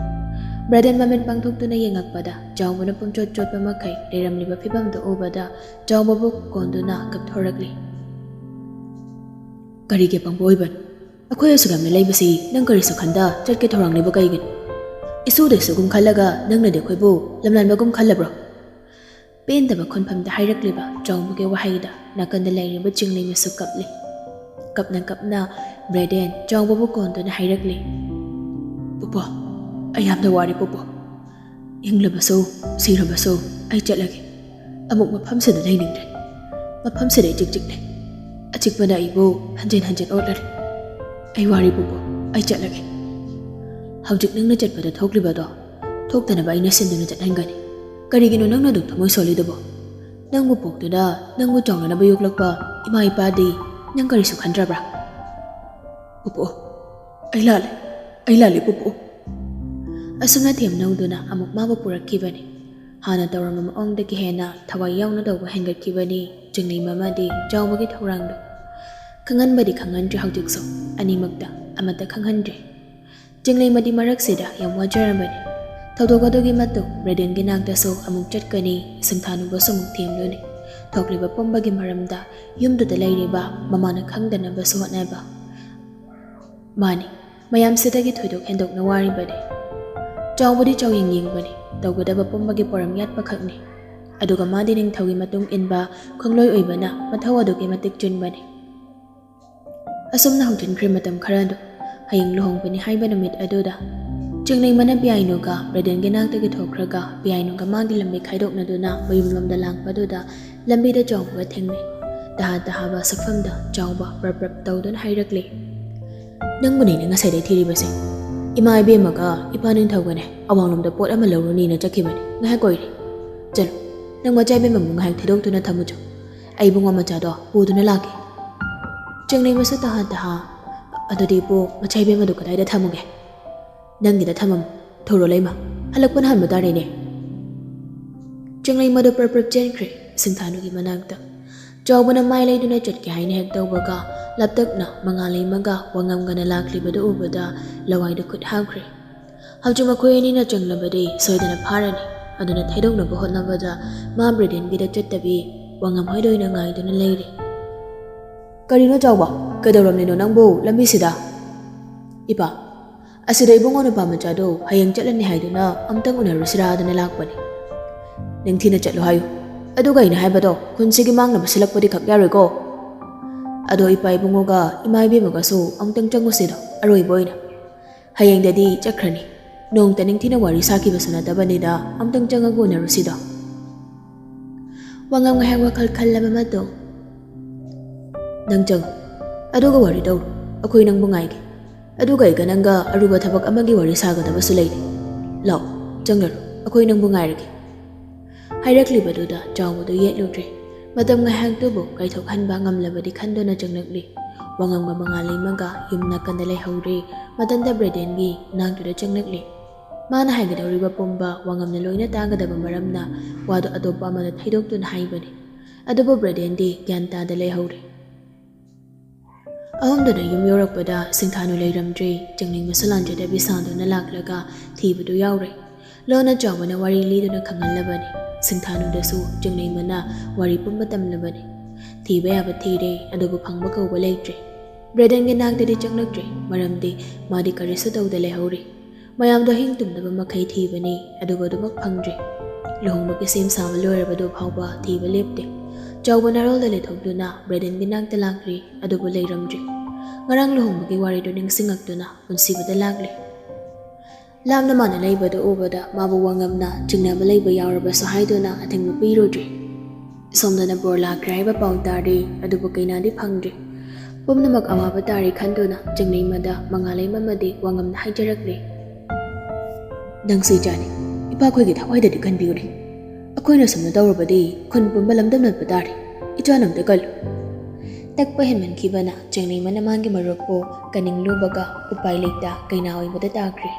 ꯕ꯭ꯔꯦꯗꯦꯟ ꯃꯃꯤꯠ ꯄꯥꯡꯊꯣꯛꯇꯨꯅ ꯌꯦꯡꯉꯛꯄꯗ ꯆꯥꯎꯕꯅ ꯄꯨꯝꯆꯣꯠ ꯆꯣꯠꯄ ꯃꯈꯩ ꯂꯩꯔꯝꯂꯤꯕ ꯐꯤꯕꯝꯗꯨ ꯎꯕꯗ ꯆꯥꯎꯕꯕꯨ ꯀꯣꯟꯗꯨꯅ ꯀꯞꯊꯣꯔꯛꯂꯤ꯫ "ꯀꯔꯤꯒꯤ ꯑꯄꯪꯕ ꯑꯣꯏꯕꯅꯣ? ꯑꯩꯈꯣꯏ ꯑꯁꯨꯛ ꯌꯥꯝꯅ ꯂꯩꯕꯁꯤ ꯅꯪ ꯀꯔꯤꯁꯨ ꯈꯟꯗ ꯆꯠꯀꯦ ꯊꯧꯔꯥꯡꯂꯤꯕ ꯀꯩꯒꯤꯅꯣ? ꯏꯁꯨꯗ ꯏꯁꯨꯒꯨꯝ ꯈꯜꯂꯒ ꯅꯪꯅꯗꯤ ꯑꯩꯈꯣꯏꯕꯨ ꯂꯝꯂꯥꯟꯕꯒꯨꯝ ꯈꯜꯂꯕ꯭ꯔꯣ?" ꯄꯦꯟꯗꯕ ꯈꯣꯟꯐꯝꯗ ꯍꯥꯏꯔꯛꯂꯤꯕ ꯆꯥꯎꯕꯒꯤ ꯋꯥꯍꯩꯗ ꯅꯥꯀꯟꯗ ꯂꯩꯔꯤꯕ ꯆꯤꯡꯂꯩꯃꯁꯨ ꯀꯞꯂꯤ꯫ ꯀꯞꯅ ꯀꯞꯅ ꯕ꯭ꯔꯦꯗꯦꯟ ꯆꯥꯎꯕꯕꯨ ꯀꯣꯟꯗꯨꯅ ꯍꯥꯏꯔꯛꯂꯤ꯫ "ꯄꯨꯄꯨ, ꯑꯩ ꯌꯥꯝꯅ ꯋꯥꯔꯦ ꯄꯨꯄꯨ꯫ ꯍꯤꯡꯂꯕꯁꯨ ꯁꯤꯔꯕꯁꯨ ꯑꯩ ꯆꯠꯂꯒꯦ꯫ ꯑꯃꯨꯛ ꯃꯐꯝꯁꯤꯗ ꯂꯩꯅꯤꯡꯗ꯭ꯔꯦ꯫ ꯃꯐꯝꯁꯤꯗ ꯏꯆꯤꯛ ꯆꯤꯛꯂꯦ꯫ ꯑꯆꯤꯛꯄꯅ ꯑꯩꯕꯨ ꯍꯟꯖꯤꯟ ꯍꯟꯖꯤꯟ ꯑꯣꯠꯂꯔꯦ꯫ ꯑꯩ ꯋꯥꯔꯦ ꯄꯨꯄꯨ, ꯑꯩ ꯆꯠꯂꯒꯦ꯫ ꯍꯧꯖꯤꯛ ꯅꯪꯅ ꯆꯠꯄꯗ ꯊꯣꯛꯂꯤꯕꯗꯣ ꯊꯣꯛꯇꯅꯕ ꯑꯩꯅ ꯁꯤꯟꯗꯨꯅ ꯆꯠꯍꯟꯒꯅꯤ꯫ ꯀꯔꯤꯒꯤꯅꯣ ꯅꯪꯅ ꯑꯗꯨꯝ ꯊꯃꯣꯏ ꯁꯣꯜꯂꯤꯗꯨꯕꯣ? ꯅꯪꯕꯨ ꯄꯣꯛꯇꯨꯅ ꯅꯪꯕꯨ ꯆꯥꯎꯅꯅꯕ ꯌꯣꯛꯂꯛꯄ ꯏꯃꯥ ꯏꯄꯥꯗꯤ ꯅꯪ ꯀꯔꯤꯁꯨ ꯈꯟꯗ꯭ꯔꯕ꯭ꯔꯥ?" "ꯄꯨꯄꯨ, ꯑꯩ ꯂꯥꯜꯂꯦ꯫ ꯑꯩ ꯂꯥꯜꯂꯦ ꯄꯨꯄꯨ꯫" ꯑꯁꯨꯝꯅ ꯊꯦꯝꯅꯧꯗꯨꯅ ꯑꯃꯨꯛ ꯃꯥꯕꯨ ꯄꯨꯔꯛꯈꯤꯕꯅꯤ꯫ ꯍꯥꯟꯅ ꯇꯧꯔꯝꯕ ꯃꯑꯣꯡꯗꯒꯤ ꯍꯦꯟꯅ ꯊꯋꯥꯏ ꯌꯥꯎꯅ ꯇꯧꯕ ꯍꯦꯟꯒꯠꯈꯤꯕꯅꯤ ꯆꯤꯡꯂꯩꯃꯗꯤ ꯆꯥꯎꯕꯒꯤ ꯊꯧꯔꯥꯡꯗꯨ꯫ ꯈꯪꯍꯟꯕꯗꯤ ꯈꯪꯍꯟꯗ꯭ꯔꯤ ꯍꯧꯖꯤꯛꯁꯨ, ꯑꯅꯤꯃꯛꯇ ꯑꯃꯠꯇ ꯈꯪꯍꯟꯗ꯭ꯔꯤ꯫ ꯆꯤꯡꯂꯩꯃꯗꯤ ꯃꯔꯛꯁꯤꯗ ꯌꯥꯝ ꯋꯥꯖꯔꯝꯕꯅꯤ꯫ ꯊꯧꯗꯣꯛ ꯑꯗꯨꯒꯤ ꯃꯇꯨꯡ ꯕ꯭ꯔꯦꯗꯦꯟꯒꯤ ꯅꯥꯛꯇꯁꯨ ꯑꯃꯨꯛ ꯆꯠꯀꯅꯤ, ꯁꯤꯡꯊꯥꯅꯨꯕꯁꯨ ꯑꯃꯨꯛ ꯊꯦꯝꯂꯨꯅꯤ꯫ ꯊꯣꯛꯂꯤꯕ ꯄꯨꯝꯕꯒꯤ ꯃꯔꯝꯗ ꯌꯨꯝꯗꯨꯗ ꯂꯩꯔꯤꯕ ꯃꯃꯥꯅ ꯈꯪꯗꯅꯕꯁꯨ ꯍꯣꯠꯅꯕ꯫ ꯃꯥꯅꯤ, ꯃꯌꯥꯝꯁꯤꯗꯒꯤ ꯊꯣꯏꯗꯣꯛ ꯍꯦꯟꯗꯣꯛꯅ ꯋꯥꯔꯤꯕꯅꯤ꯫ ꯆꯥꯎꯕꯗꯤ ꯆꯥꯎꯌꯦꯡ ꯌꯦꯡꯕꯅꯤ, ꯇꯧꯒꯗꯕ ꯄꯨꯝꯕꯒꯤ ꯄꯣꯔꯝ ꯌꯥꯠꯄꯈꯛꯅꯤ꯫ ꯑꯗꯨꯒ ꯃꯥꯗꯤ ꯅꯤꯡꯊꯧꯒꯤ ꯃꯇꯨꯡ ꯏꯟꯕ ꯈꯣꯡꯂꯣꯏ ꯑꯣꯏꯕꯅ ꯃꯊꯧ ꯑꯗꯨꯛꯀꯤ ꯃꯇꯤꯛ ꯆꯤꯟꯕꯅꯤ꯫ ꯑꯁꯨꯝꯅ ꯍꯧꯖꯤꯟꯈ꯭ꯔꯦ ꯃꯇꯝ ꯈꯔꯗꯨ꯫ ꯍꯌꯦꯡ ꯂꯨꯍꯣꯡꯕꯅꯤ ꯍꯥꯏꯕ ꯅꯨꯃꯤꯠ ꯑꯗꯨꯗ ꯆꯤꯡꯂꯦꯝꯕꯅ ꯄꯤꯌꯥꯏꯅꯨꯒ ꯕ꯭ꯔꯦꯗꯦꯟꯒꯤ ꯅꯥꯛꯇꯒꯤ ꯊꯣꯛꯈ꯭ꯔꯒ ꯄꯤꯌꯥꯏꯅꯨꯒ ꯃꯥꯒꯤ ꯂꯝꯕꯤ ꯈꯥꯏꯗꯣꯛꯅꯗꯨꯅ ꯃꯌꯨꯝꯂꯣꯝꯗ ꯂꯥꯛꯄꯗꯨꯗ ꯂꯝꯕꯤꯗ ꯆꯥꯎꯕꯒ ꯊꯦꯡꯅꯩ꯫ ꯇꯍꯥ ꯇꯍꯥꯕ ꯁꯛꯐꯝꯗ ꯆꯥꯎꯕ ꯄ꯭ꯔꯞ ꯄ꯭ꯔꯞ ꯇꯧꯗꯨꯅ ꯍꯥꯏꯔꯛꯂꯤ꯫ "ꯅꯪꯕꯨꯅꯤꯅꯦ ꯉꯁꯥꯏꯗꯩ ꯊꯤꯔꯤꯕꯁꯦ꯫ ꯏꯃꯥ ꯏꯕꯦꯝꯃꯒ ꯏꯄꯥ ꯅꯤꯡꯊꯧꯒꯅꯦ ꯑꯋꯥꯡꯂꯣꯝꯗ ꯄꯣꯠ ꯑꯃ ꯂꯧꯔꯨꯅꯤꯅ ꯆꯠꯈꯤꯕꯅꯤ꯫ ꯉꯥꯏꯍꯥꯛ ꯀꯣꯏꯔꯦ꯫ ꯆꯠꯂꯣ, ꯅꯪ ꯃꯆꯥ ꯏꯕꯦꯝꯃꯕꯨ ꯉꯥꯏꯍꯥꯛ ꯊꯦꯗꯣꯛꯇꯨꯅ ꯊꯝꯃꯨꯆꯣ꯫ ꯑꯩ ꯏꯕꯨꯡꯉꯣ ꯃꯆꯥꯗꯣ ꯄꯨꯗꯨꯅ ꯂꯥꯛꯀꯦ꯫" ꯆꯤꯡꯂꯦꯝꯕꯁꯨ ꯇꯍꯥ ꯇꯍꯥ, "ꯑꯗꯨꯗꯤ ꯏꯄꯨ, ꯃꯆꯥ ꯏꯕꯦꯝꯃꯗꯨ ꯀꯗꯥꯏꯗ ꯊꯝꯃꯨꯒꯦ?" "ꯅꯪꯒꯤꯗ ꯊꯝꯃꯝꯃꯨ꯫ ꯊꯧꯔꯣ ꯂꯩꯃ, ꯍꯜꯂꯛꯄꯅ ꯍꯟꯕ ꯇꯥꯔꯦꯅꯦ꯫" ꯆꯤꯡꯂꯦꯝꯕꯗꯨ ꯄ꯭ꯔꯞ ꯄ꯭ꯔꯞ ꯆꯦꯟꯈ꯭ꯔꯦ ꯁꯤꯡꯊꯥꯅꯨꯒꯤ ꯃꯅꯥꯛꯇ꯫ ꯆꯥꯎꯕꯅ ꯃꯥꯏ ꯂꯩꯗꯨꯅ ꯆꯠꯀꯦ ꯍꯥꯏꯅ ꯍꯦꯛ ꯇꯧꯕꯒ ꯂꯞꯇꯛꯅ ꯃꯉꯥꯜ ꯂꯩꯃꯒ ꯋꯥꯉꯝꯒꯅ ꯂꯥꯛꯂꯤꯕꯗꯨ ꯎꯕꯗ ꯂꯋꯥꯏꯗ ꯈꯨꯠ ꯍꯥꯝꯈ꯭ꯔꯦ꯫ ꯍꯧꯖꯤꯛ ꯃꯈꯣꯏ ꯑꯅꯤꯅ ꯆꯪꯂꯕꯗꯤ ꯁꯣꯏꯗꯅ ꯐꯥꯔꯅꯤ꯫ ꯑꯗꯨꯅ ꯊꯩꯗꯣꯛꯅꯕ ꯍꯣꯠꯅꯕꯗ ꯃꯥ ꯕ꯭ꯔꯦꯗꯦꯟꯒꯤꯗ ꯆꯠꯇꯕꯤ ꯋꯥꯉꯝ ꯍꯣꯏꯗ ꯑꯣꯏꯅ ꯉꯥꯏꯗꯨꯅ ꯂꯩꯔꯦ꯫ "ꯀꯔꯤꯅꯣ ꯆꯥꯎꯕ? ꯀꯩꯗꯧꯔꯝꯂꯤꯅꯣ ꯅꯪꯕꯨ ꯂꯝꯕꯤꯁꯤꯗ?" "ꯏꯄꯥ, ꯑꯁꯤꯗ ꯏꯕꯨꯡꯉꯣ ꯅꯨꯄꯥ ꯃꯆꯥꯗꯣ ꯍꯌꯦꯡ ꯆꯠꯂꯅꯤ ꯍꯥꯏꯗꯨꯅ ꯑꯝꯇꯪ ꯎꯅꯔꯨꯁꯤꯔꯥꯗꯅ ꯂꯥꯛꯄꯅꯤ꯫" "ꯅꯤꯡꯊꯤꯅ ꯆꯠꯂꯨ ꯍꯥꯏꯌꯨ꯫ ꯑꯗꯨꯒ ꯑꯩꯅ ꯍꯥꯏꯕꯗꯣ ꯈꯨꯟꯁꯤꯒꯤ ꯃꯥꯡꯅꯕ ꯁꯤꯜꯂꯛꯄꯗꯤ ꯈꯛ ꯌꯥꯔꯣꯏꯀꯣ꯫ ꯑꯗꯣ ꯏꯄꯥ ꯏꯕꯨꯡꯉꯣꯒ ꯏꯃꯥ ꯏꯕꯦꯝꯃꯒꯁꯨ ꯑꯃꯨꯛꯇꯪ ꯆꯪꯉꯨꯁꯤꯗꯣ, ꯑꯔꯣꯏꯕ ꯑꯣꯏꯅ꯫ ꯍꯌꯦꯡꯗꯗꯤ ꯆꯠꯈ꯭ꯔꯅꯤ꯫ ꯅꯣꯡꯇ ꯅꯤꯡꯊꯤꯅ ꯋꯥꯔꯤ ꯁꯥꯈꯤꯕꯁꯨ ꯅꯠꯇꯕꯅꯤꯗ ꯑꯃꯨꯛꯇꯪ ꯆꯪꯉꯒ ꯎꯅꯔꯨꯁꯤꯗꯣ꯫" ꯋꯥꯉꯝ ꯉꯥꯏꯍꯥꯛ ꯋꯥꯈꯜ ꯈꯜꯂꯕ ꯃꯇꯨꯡ, "ꯅꯪ ꯆꯪꯉꯨ, ꯑꯗꯨꯒ ꯋꯥꯔꯤ ꯇꯧꯔꯣ꯫ ꯑꯩꯈꯣꯏ ꯅꯪꯕꯨ ꯉꯥꯏꯒꯦ꯫ ꯑꯗꯨꯒ ꯑꯩꯒ ꯅꯪꯒ ꯑꯔꯨꯕ ꯊꯕꯛ ꯑꯃꯒꯤ ꯋꯥꯔꯤ ꯁꯥꯒꯗꯕꯁꯨ ꯂꯩꯔꯤ꯫ ꯂꯥꯛꯑꯣ, ꯆꯪꯂꯔꯣ, ꯑꯩꯈꯣꯏ ꯅꯪꯕꯨ ꯉꯥꯏꯔꯒꯦ꯫" ꯍꯥꯏꯔꯛꯂꯤꯕꯗꯨꯗ ꯆꯥꯎꯕꯗꯨ ꯌꯦꯠꯂꯨꯗ꯭ꯔꯦ꯫ ꯃꯇꯝ ꯉꯥꯏꯍꯥꯛꯇꯨꯕꯨ ꯀꯥꯏꯊꯣꯛꯍꯟꯕ ꯉꯝꯂꯕꯗꯤ ꯈꯟꯗꯨꯅ ꯆꯪꯂꯛꯂꯤ꯫ ꯋꯥꯉꯝꯒ ꯃꯉꯥꯜ ꯂꯩꯃꯒ ꯌꯨꯝ ꯅꯥꯀꯟꯗ ꯂꯩꯍꯧꯔꯦ꯫ ꯃꯊꯟꯇ ꯕ꯭ꯔꯦꯗꯦꯟꯒꯤ ꯅꯥꯛꯇꯨꯗ ꯆꯪꯂꯛꯂꯤ꯫ ꯃꯥꯅ ꯍꯥꯏꯒꯗꯧꯔꯤꯕ ꯄꯨꯝꯕ ꯋꯥꯉꯝꯅ ꯂꯣꯏꯅ ꯇꯥꯒꯗꯕ ꯃꯔꯝꯅ ꯋꯥꯗꯨ ꯑꯇꯣꯞꯄ ꯑꯃꯗ ꯊꯩꯗꯣꯛꯇꯨꯅ ꯍꯥꯏꯕꯅꯤ꯫ ꯑꯗꯨꯕꯨ ꯕ꯭ꯔꯦꯗꯦꯟꯗꯤ ꯒ꯭ꯌꯥꯟ ꯇꯥꯗ ꯂꯩꯍꯧꯔꯦ꯫ ꯑꯍꯨꯝꯗꯨꯅ ꯌꯨꯝ ꯌꯧꯔꯛꯄꯗ ꯁꯤꯡꯊꯥꯅꯨ ꯂꯩꯔꯝꯗ꯭ꯔꯦ꯫ ꯆꯤꯡꯂꯦꯝꯕꯁꯨ ꯂꯥꯟꯖꯗꯕꯤ ꯁꯥꯗꯨꯅ ꯂꯥꯛꯂꯒ ꯊꯤꯕꯗꯨ ꯌꯥꯎꯔꯦ꯫ ꯂꯣꯟꯅ ꯆꯥꯎꯕꯅ ꯋꯥꯔꯤ ꯂꯤꯗꯨꯅ ꯈꯪꯍꯜꯂꯕꯅꯤ꯫ ꯁꯤꯡꯊꯥꯅꯨꯗꯁꯨ ꯆꯤꯡꯂꯦꯝꯕꯅ ꯋꯥꯔꯤ ꯄꯨꯝꯕ ꯇꯝꯂꯕꯅꯤ꯫ ꯊꯤꯕ ꯌꯥꯕ ꯊꯤꯔꯦ, ꯑꯗꯨꯕꯨ ꯐꯪꯕ ꯀꯧꯕ ꯂꯩꯇ꯭ꯔꯦ꯫ ꯕ꯭ꯔꯦꯗꯦꯟꯒꯤ ꯅꯥꯛꯇꯗꯤ ꯆꯪꯂꯛꯇ꯭ꯔꯦ, ꯃꯔꯝꯗꯤ ꯃꯥꯗꯤ ꯀꯔꯤꯁꯨ ꯇꯧꯗ ꯂꯩꯍꯧꯔꯦ꯫ ꯃꯌꯥꯝꯗꯣ ꯍꯤꯡ ꯇꯨꯝꯗꯕ ꯃꯈꯩ ꯊꯤꯕꯅꯤ, ꯑꯗꯨꯕꯨ ꯑꯗꯨꯃꯛ ꯐꯪꯗ꯭ꯔꯦ꯫ ꯂꯨꯍꯣꯡꯕꯒꯤ ꯁꯦꯝ ꯁꯥꯕ ꯂꯣꯏꯔꯕꯗꯨ ꯐꯥꯎꯕ ꯊꯤꯕ ꯂꯦꯞꯇꯦ꯫ ꯆꯥꯎꯕ ꯅꯥꯔꯣꯜꯗ ꯂꯩꯊꯣꯛꯇꯨꯅ ꯕ꯭ꯔꯦꯗꯦꯟꯒꯤ ꯅꯥꯛꯇ ꯂꯥꯛꯂꯤ, ꯑꯗꯨꯕꯨ ꯂꯩꯔꯝꯗ꯭ꯔꯦ꯫ ꯉꯔꯥꯡ ꯂꯨꯍꯣꯡꯕꯒꯤ ꯋꯥꯔꯤꯗꯨ ꯅꯤꯡꯁꯤꯡꯉꯛꯇꯨꯅ ꯄꯨꯟꯁꯤꯕꯗ ꯂꯥꯛꯂꯤ꯫ ꯂꯥꯞꯅ ꯃꯥꯅ ꯂꯩꯕꯗꯨ ꯎꯕꯗ ꯃꯥꯕꯨ ꯋꯥꯉꯝꯅ ꯆꯤꯡꯅꯕ ꯂꯩꯕ ꯌꯥꯎꯔꯕꯁꯨ ꯍꯥꯏꯗꯨꯅ ꯑꯊꯤꯡꯕ ꯄꯤꯔꯨꯗ꯭ꯔꯤ꯫ ꯁꯣꯝꯗꯅ ꯕꯣꯔ ꯂꯥꯛꯈ꯭ꯔꯦ ꯍꯥꯏꯕ ꯄꯥꯎ ꯇꯥꯔꯤ, ꯑꯗꯨꯕꯨ ꯀꯩꯅꯥꯗꯤ ꯐꯪꯗ꯭ꯔꯤ꯫ ꯄꯨꯝꯅꯃꯛ ꯑꯋꯥꯕ ꯇꯥꯔꯤ ꯈꯟꯗꯨꯅ ꯆꯤꯡꯂꯩꯃꯗ ꯃꯉꯥꯂꯩꯃ ꯑꯃꯗꯤ ꯋꯥꯉꯝꯅ ꯍꯥꯏꯖꯔꯛꯂꯤ꯫ "ꯅꯪꯁꯨ ꯏꯆꯥꯅꯤ, ꯏꯄꯥꯈꯣꯏꯒꯤ ꯊꯋꯥꯏꯗꯗꯤ ꯈꯟꯕꯤꯌꯨꯅꯦ꯫ ꯑꯩꯈꯣꯏꯅ ꯁꯨꯝꯅ ꯇꯧꯔꯕꯗꯤ ꯈꯨꯟ ꯄꯨꯝꯕ ꯂꯝꯗꯝ ꯂꯠꯄ ꯇꯥꯔꯦ꯫ ꯏꯆꯥꯅ ꯑꯝꯇ ꯀꯜꯂꯨ꯫" ꯇꯛꯄ ꯍꯦꯟꯃꯟꯈꯤꯕꯅ ꯆꯤꯡꯂꯩꯃꯅ ꯃꯥꯒꯤ ꯃꯔꯨꯞꯄꯨ ꯀꯟꯅꯤꯡꯂꯨꯕꯒ ꯎꯄꯥꯏ ꯂꯩꯇ ꯀꯩꯅꯥ ꯑꯣꯏꯕꯗ ꯇꯥꯈ꯭ꯔꯦ꯫